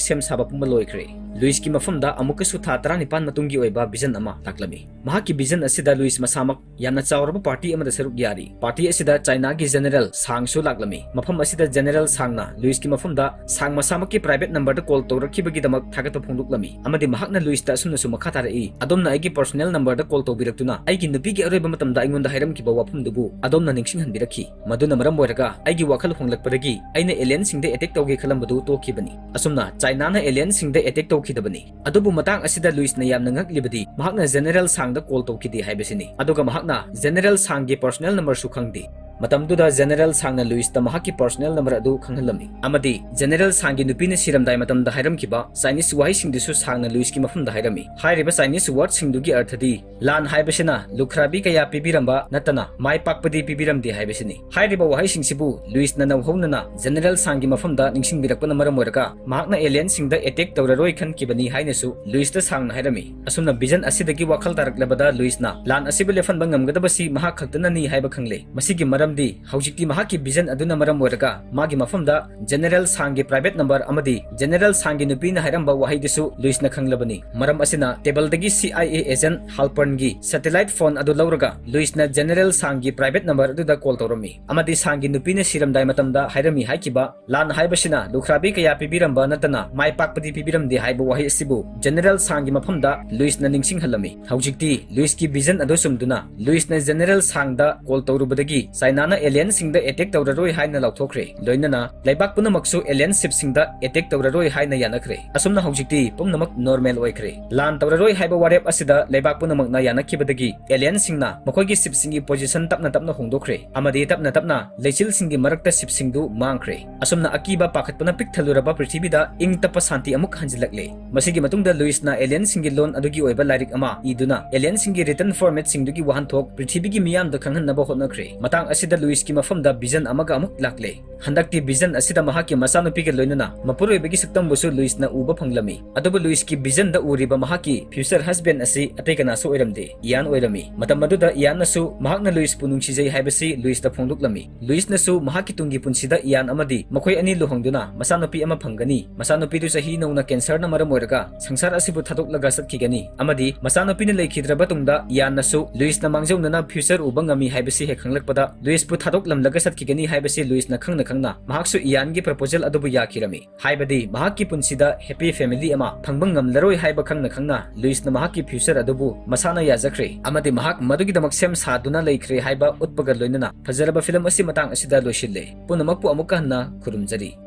ꯁꯦꯝ ꯁꯥꯕ ꯄꯨꯝꯕ ꯂꯣꯏꯈ꯭ꯔꯦ꯫ ꯂꯨꯏꯁꯀꯤ ꯃꯐꯝꯗ ꯑꯃꯨꯛꯀꯁꯨ ꯊꯥ ꯇꯔꯥꯅꯤꯄꯥꯟ ꯃꯇꯨꯡꯒꯤ ꯑꯣꯏꯕ vision ꯑꯃ ꯂꯥꯛꯂꯝꯃꯤ꯫ ꯃꯍꯥꯛꯀꯤ vision ꯑꯁꯤꯗ ꯂꯨꯏꯁ ꯃꯁꯥꯃꯛ ꯌꯥꯝꯅ ꯆꯥꯎꯔꯕ party ꯑꯃꯗ ꯁꯔꯨꯛ ꯌꯥꯔꯤ꯫ Party ꯑꯁꯤꯗ Chinaꯒꯤ General Sangꯁꯨ ꯂꯥꯛꯂꯝꯃꯤ꯫ ꯃꯐꯝ ꯑꯁꯤꯗ General Sangꯅ ꯂꯨꯏꯁꯀꯤ ꯃꯐꯝꯗ Sang ꯃꯁꯥꯃꯛꯀꯤ private numberꯗ call ꯇꯧꯔꯛꯈꯤꯕꯒꯤꯗꯃꯛ ꯊꯥꯒꯠꯄ ꯐꯣꯡꯗꯣꯛꯂꯝꯃꯤ꯫ ꯑꯃꯗꯤ ꯃꯍꯥꯛꯅ ꯂꯨꯏꯁꯇ ꯑꯁꯨꯝꯅꯁꯨ ꯃꯈꯥ ꯇꯥꯔꯛꯏ, "ꯑꯗꯣꯝꯅ ꯑꯩꯒꯤ personal numberꯗ call ꯇꯧꯕꯤꯔꯛꯇꯨꯅ ꯑꯩꯒꯤ ꯅꯨꯄꯤꯒꯤ ꯑꯔꯣꯏꯕ ꯃꯇꯝꯗ ꯑꯩꯉꯣꯟꯗ ꯍꯥꯏꯔꯝꯈꯤꯕ ꯋꯥꯐꯝꯗꯨꯕꯨ ꯑꯗꯣꯝꯅ ꯅꯤꯡꯁꯤꯡꯍꯟꯕꯤꯔꯛꯈꯤ꯫ ꯃꯗꯨꯅ ꯃꯔꯝ ꯑꯣꯏꯔꯒ ꯑꯩꯒꯤ ꯋꯥꯈꯜ ꯍꯣꯡꯂꯛꯄꯗꯒꯤ ꯑꯩꯅ alienꯁꯤꯡꯗ attack ꯇꯧꯒꯦ ꯈꯜꯂꯝꯕꯗꯨ ꯇꯣꯛꯈꯤꯕꯅꯤ꯫" ꯑꯁꯨꯝꯅ Chinaꯅ alienꯁꯤꯡꯗ attack ꯇꯧꯈꯤꯗꯕꯅꯤ꯫ ꯑꯗꯨꯕꯨ ꯃꯇꯥꯡ ꯑꯁꯤꯗ ꯂꯨꯏꯁꯅ ꯌꯥꯝꯅ ꯉꯛꯂꯤꯕꯗꯤ ꯃꯍꯥꯛꯅ General Sangꯗ call ꯇꯧꯈꯤꯗꯦ ꯍꯥꯏꯕꯁꯤꯅꯤ꯫ ꯑꯗꯨꯒ ꯃꯍꯥꯛꯅ General Sangꯒꯤ personal numberꯁꯨ ꯈꯪꯗꯦ꯫ ꯃꯇꯝꯗꯨꯗ General Sangꯅ ꯂꯨꯏꯁꯇ ꯃꯍꯥꯛꯀꯤ personal number ꯑꯗꯨ ꯈꯪꯍꯜꯂꯝꯃꯤ ꯑꯃꯗꯤ General Sangꯒꯤ ꯅꯨꯄꯤꯅ ꯁꯤꯔꯝꯗꯥꯏ ꯃꯇꯝꯗ ꯍꯥꯏꯔꯝꯈꯤꯕ Chinese ꯋꯥꯍꯩꯁꯤꯡꯗꯨꯁꯨ Sangꯅ ꯂꯨꯏꯁꯀꯤ ꯃꯐꯝꯗ ꯍꯥꯏꯔꯝꯃꯤ꯫ ꯍꯥꯏꯔꯤꯕ Chinese wordꯁꯤꯡꯗꯨꯒꯤ ꯑꯔꯊꯗꯤ, "ꯂꯥꯟ ꯍꯥꯏꯕꯁꯤꯅ ꯂꯨꯈ꯭ꯔꯥꯕꯤ ꯀꯌꯥ ꯄꯤꯕꯤꯔꯝꯕ ꯅꯠꯇꯅ ꯃꯥꯏ ꯄꯥꯛꯄꯗꯤ ꯄꯤꯕꯤꯔꯝꯗꯦ" ꯍꯥꯏꯕꯁꯤꯅꯤ꯫ ꯍꯥꯏꯔꯤꯕ ꯋꯥꯍꯩꯁꯤꯡꯁꯤꯕꯨ ꯂꯨꯏꯁꯅ ꯅꯧꯍꯧꯅꯅ General Sangꯒꯤ ꯃꯐꯝꯗ ꯅꯤꯡꯁꯤꯡꯕꯤꯔꯛꯄꯅ ꯃꯔꯝ ꯑꯣꯏꯔꯒ ꯃꯍꯥꯛꯅ alienꯁꯤꯡꯗ attack ꯇꯧꯔꯔꯣꯏ ꯈꯟꯈꯤꯕꯅꯤ ꯍꯥꯏꯅꯁꯨ ꯂꯨꯏꯁꯇ Sangꯅ ꯍꯥꯏꯔꯝꯃꯤ꯫ ꯑꯁꯨꯝꯅ vision ꯑꯁꯤꯗꯒꯤ ꯋꯥꯈꯜ ꯇꯥꯔꯛꯂꯕꯗ ꯂꯨꯏꯁꯅ ꯂꯥꯟ ꯑꯁꯤꯕꯨ ꯂꯦꯞꯍꯟꯕ ꯉꯝꯒꯗꯕꯁꯤ ꯃꯍꯥꯛ ꯈꯛꯇꯅꯅꯤ ꯍꯥꯏꯕ ꯈꯪꯂꯦ꯫ ꯃꯁꯤꯒꯤ ꯃꯔꯝꯗꯤ ꯍꯧꯖꯤꯛꯇꯤ ꯃꯍꯥꯛꯀꯤ vision ꯑꯗꯨꯅ ꯃꯔꯝ ꯑꯣꯏꯔꯒ ꯃꯥꯒꯤ ꯃꯐꯝꯗ General Sangꯒꯤ private number ꯑꯃꯗꯤ General Sangꯒꯤ ꯅꯨꯄꯤꯅ ꯍꯥꯏꯔꯝꯕ ꯋꯥꯍꯩꯗꯨꯁꯨ ꯂꯨꯏꯁꯅ ꯈꯪꯂꯕꯅꯤ꯫ ꯃꯔꯝ ꯑꯁꯤꯅ tableꯗꯒꯤ CIA agent Halpernꯒꯤ satellite phone ꯑꯗꯨ ꯂꯧꯔꯒ ꯂꯨꯏꯁꯅ General Sangꯒꯤ private number ꯑꯗꯨꯗ call ꯇꯧꯔꯝꯃꯤ ꯑꯃꯗꯤ Sangꯒꯤ ꯅꯨꯄꯤꯅ ꯁꯤꯔꯝꯗꯥꯏ ꯃꯇꯝꯗ ꯍꯥꯏꯔꯝꯃꯤ ꯍꯥꯏꯈꯤꯕ, "ꯂꯥꯟ ꯍꯥꯏꯕꯁꯤꯅ ꯂꯨꯈ꯭ꯔꯥꯕꯤ ꯀꯌꯥ ꯄꯤꯕꯤꯔꯝꯕ ꯅꯠꯇꯅ ꯃꯥꯏ ꯄꯥꯛꯄꯗꯤ ꯄꯤꯕꯤꯔꯝꯗꯦ" ꯍꯥꯏꯕ ꯋꯥꯍꯩ ꯑꯁꯤꯕꯨ General Sangꯒꯤ ꯃꯐꯝꯗ ꯂꯨꯏꯁꯅ ꯅꯤꯡꯁꯤꯡꯍꯜꯂꯝꯃꯤ꯫ ꯍꯧꯖꯤꯛꯇꯤ ꯂꯨꯏꯁꯀꯤ vision ꯑꯗꯨ ꯆꯨꯝꯗꯨꯅ ꯂꯨꯏꯁꯅ General Sangꯗ call ꯇꯧꯔꯨꯕꯗꯒꯤ China ꯅꯥꯅ alienꯁꯤꯡꯗ attack ꯇꯧꯔꯔꯣꯏ ꯍꯥꯏꯅ ꯂꯥꯎꯊꯣꯛꯈ꯭ꯔꯦ꯫ ꯂꯣꯏꯅꯅ ꯂꯩꯕꯥꯛ ꯄꯨꯝꯅꯃꯛꯁꯨ alienshipꯁꯤꯡꯗ attack ꯇꯧꯔꯔꯣꯏ ꯍꯥꯏꯅ ꯌꯥꯅꯈ꯭ꯔꯦ꯫ ꯑꯁꯨꯝꯅ ꯍꯧꯖꯤꯛꯇꯤ ꯄꯨꯝꯅꯃꯛ normal ꯑꯣꯏꯈ꯭ꯔꯦ꯫ ꯂꯥꯟ ꯇꯧꯔꯔꯣꯏ ꯍꯥꯏꯕ ꯋꯥꯔꯦꯞ ꯑꯁꯤꯗ ꯂꯩꯕꯥꯛ ꯄꯨꯝꯅꯃꯛꯅ ꯌꯥꯅꯈꯤꯕꯗꯒꯤ alienꯁꯤꯡꯅ ꯃꯈꯣꯏꯒꯤ shipꯁꯤꯡꯒꯤ position ꯇꯞꯅ ꯇꯞꯅ ꯍꯣꯡꯗꯣꯛꯈ꯭ꯔꯦ ꯑꯃꯗꯤ ꯇꯞꯅ ꯇꯞꯅ ꯂꯩꯆꯤꯜꯁꯤꯡꯒꯤ ꯃꯔꯛꯇ shipꯁꯤꯡꯗꯨ ꯃꯥꯡꯈ꯭ꯔꯦ꯫ ꯑꯁꯨꯝꯅ ꯑꯀꯤꯕ ꯄꯥꯈꯠꯄꯅ ꯄꯤꯛ ꯊꯜꯂꯨꯔꯕ ꯄ꯭ꯔꯤꯊꯤꯕꯤꯗ ꯏꯪ ꯇꯞꯄ ꯁꯥꯟꯇꯤ ꯑꯃꯨꯛ ꯍꯟꯖꯤꯜꯂꯛꯂꯦ꯫ ꯃꯁꯤꯒꯤ ꯃꯇꯨꯡꯗ ꯂꯨꯏꯁꯅ alienꯁꯤꯡꯒꯤ ꯂꯣꯟ ꯑꯗꯨꯒꯤ ꯑꯣꯏꯕ ꯂꯥꯏꯔꯤꯛ ꯑꯃ ꯏꯗꯨꯅ alienꯁꯤꯡꯒꯤ written formatꯁꯤꯡꯗꯨꯒꯤ ꯋꯥꯍꯟꯊꯣꯛ ꯄ꯭ꯔꯤꯊꯤꯕꯤꯒꯤ ꯃꯤꯌꯥꯝꯗ ꯈꯪꯍꯟꯅꯕ ꯍꯣꯠꯅꯈ꯭ꯔꯦ꯫ ꯃꯇꯥꯡ ꯑꯁꯤꯗ ꯂꯨꯏꯁꯀꯤ ꯃꯐꯝꯗ vision ꯑꯃꯒ ꯑꯃꯨꯛ ꯂꯥꯛꯂꯦ꯫ ꯍꯟꯗꯛꯇꯤ vision ꯑꯁꯤꯗ ꯃꯍꯥꯛꯀꯤ ꯃꯆꯥꯅꯨꯄꯤꯒ ꯂꯣꯏꯅꯅ ꯃꯄꯨꯔꯣꯏꯕꯒꯤ ꯁꯛꯇꯝꯕꯨꯁꯨ ꯂꯨꯏꯁꯅ ꯎꯕ ꯐꯪꯂꯝꯃꯤ꯫ ꯑꯗꯨꯕꯨ ꯂꯨꯏꯁꯀꯤ visionꯗ ꯎꯔꯤꯕ ꯃꯍꯥꯛꯀꯤ future husband ꯑꯁꯤ ꯑꯇꯩ ꯀꯅꯥꯁꯨ ꯑꯣꯏꯔꯝꯗꯦ, ꯏꯌꯥꯟ ꯑꯣꯏꯔꯝꯃꯤ꯫ ꯃꯇꯝ ꯑꯗꯨꯗ ꯏꯌꯥꯟꯅꯁꯨ ꯃꯍꯥꯛꯅ ꯂꯨꯏꯁꯄꯨ ꯅꯨꯡꯁꯤꯖꯩ ꯍꯥꯏꯕꯁꯤ ꯂꯨꯏꯁꯇ ꯐꯣꯡꯗꯣꯛꯂꯝꯃꯤ꯫ ꯂꯨꯏꯁꯅꯁꯨ ꯃꯍꯥꯛꯀꯤ ꯇꯨꯡꯒꯤ ꯄꯨꯟꯁꯤꯗ ꯏꯌꯥꯟ ꯑꯃꯗꯤ ꯃꯈꯣꯏ ꯑꯅꯤ ꯂꯨꯍꯣꯡꯗꯨꯅ ꯃꯆꯥꯅꯨꯄꯤ ꯑꯃ ꯐꯪꯒꯅꯤ꯫ ꯃꯆꯥꯅꯨꯄꯤꯗꯨ ꯆꯍꯤ ꯅꯧꯅ cancerꯅ ꯃꯔꯝ ꯑꯣꯏꯔꯒ ꯁꯪꯁꯥꯔ ꯑꯁꯤꯕꯨ ꯊꯥꯗꯣꯛꯂꯒ ꯆꯠꯈꯤꯒꯅꯤ ꯑꯃꯗꯤ ꯃꯆꯥꯅꯨꯄꯤꯅ ꯂꯩꯈꯤꯗ꯭ꯔꯕ ꯇꯨꯡꯗ ꯏꯌꯥꯟꯅꯁꯨ ꯂꯨꯏꯁꯅ ꯃꯥꯡꯖꯧꯅꯅ future ꯎꯕ ꯉꯝꯃꯤ ꯍꯥꯏꯕꯁꯤ ꯍꯦꯛ ꯈꯪꯂꯛꯄꯗ ꯂꯨꯏꯁꯄꯨ ꯊꯥꯗꯣꯛꯂꯝꯂꯒ ꯆꯠꯈꯤꯒꯅꯤ ꯍꯥꯏꯕꯁꯤ ꯂꯨꯏꯁꯅ ꯈꯪꯅ ꯈꯪꯅ ꯃꯍꯥꯛꯁꯨ ꯏꯌꯥꯟꯒꯤ proposal ꯑꯗꯨꯕꯨ ꯌꯥꯈꯤꯔꯝꯃꯤ꯫ ꯍꯥꯏꯕꯗꯤ ꯃꯍꯥꯛꯀꯤ ꯄꯨꯟꯁꯤꯗ happy family ꯑꯃ ꯐꯪꯕ ꯉꯝꯂꯔꯣꯏ ꯍꯥꯏꯕ ꯈꯪꯅ ꯈꯪꯅ ꯂꯨꯏꯁꯅ ꯃꯍꯥꯛꯀꯤ future ꯑꯗꯨꯕꯨ ꯃꯁꯥꯅ ꯌꯥꯖꯈ꯭ꯔꯦ ꯑꯃꯗꯤ ꯃꯍꯥꯛ ꯃꯗꯨꯒꯤꯗꯃꯛ ꯁꯦꯝ ꯁꯥꯗꯨꯅ ꯂꯩꯈ꯭ꯔꯦ ꯍꯥꯏꯕ ꯎꯠꯄꯒ ꯂꯣꯏꯅꯅ ꯐꯖꯔꯕ film ꯑꯁꯤ ꯃꯇꯥꯡ ꯑꯁꯤꯗ ꯂꯣꯏꯁꯤꯜꯂꯦ꯫ ꯄꯨꯝꯅꯃꯛꯄꯨ ꯑꯃꯨꯛꯀ ꯍꯟꯅ ꯈꯨꯔꯨꯝꯖꯔꯤ꯫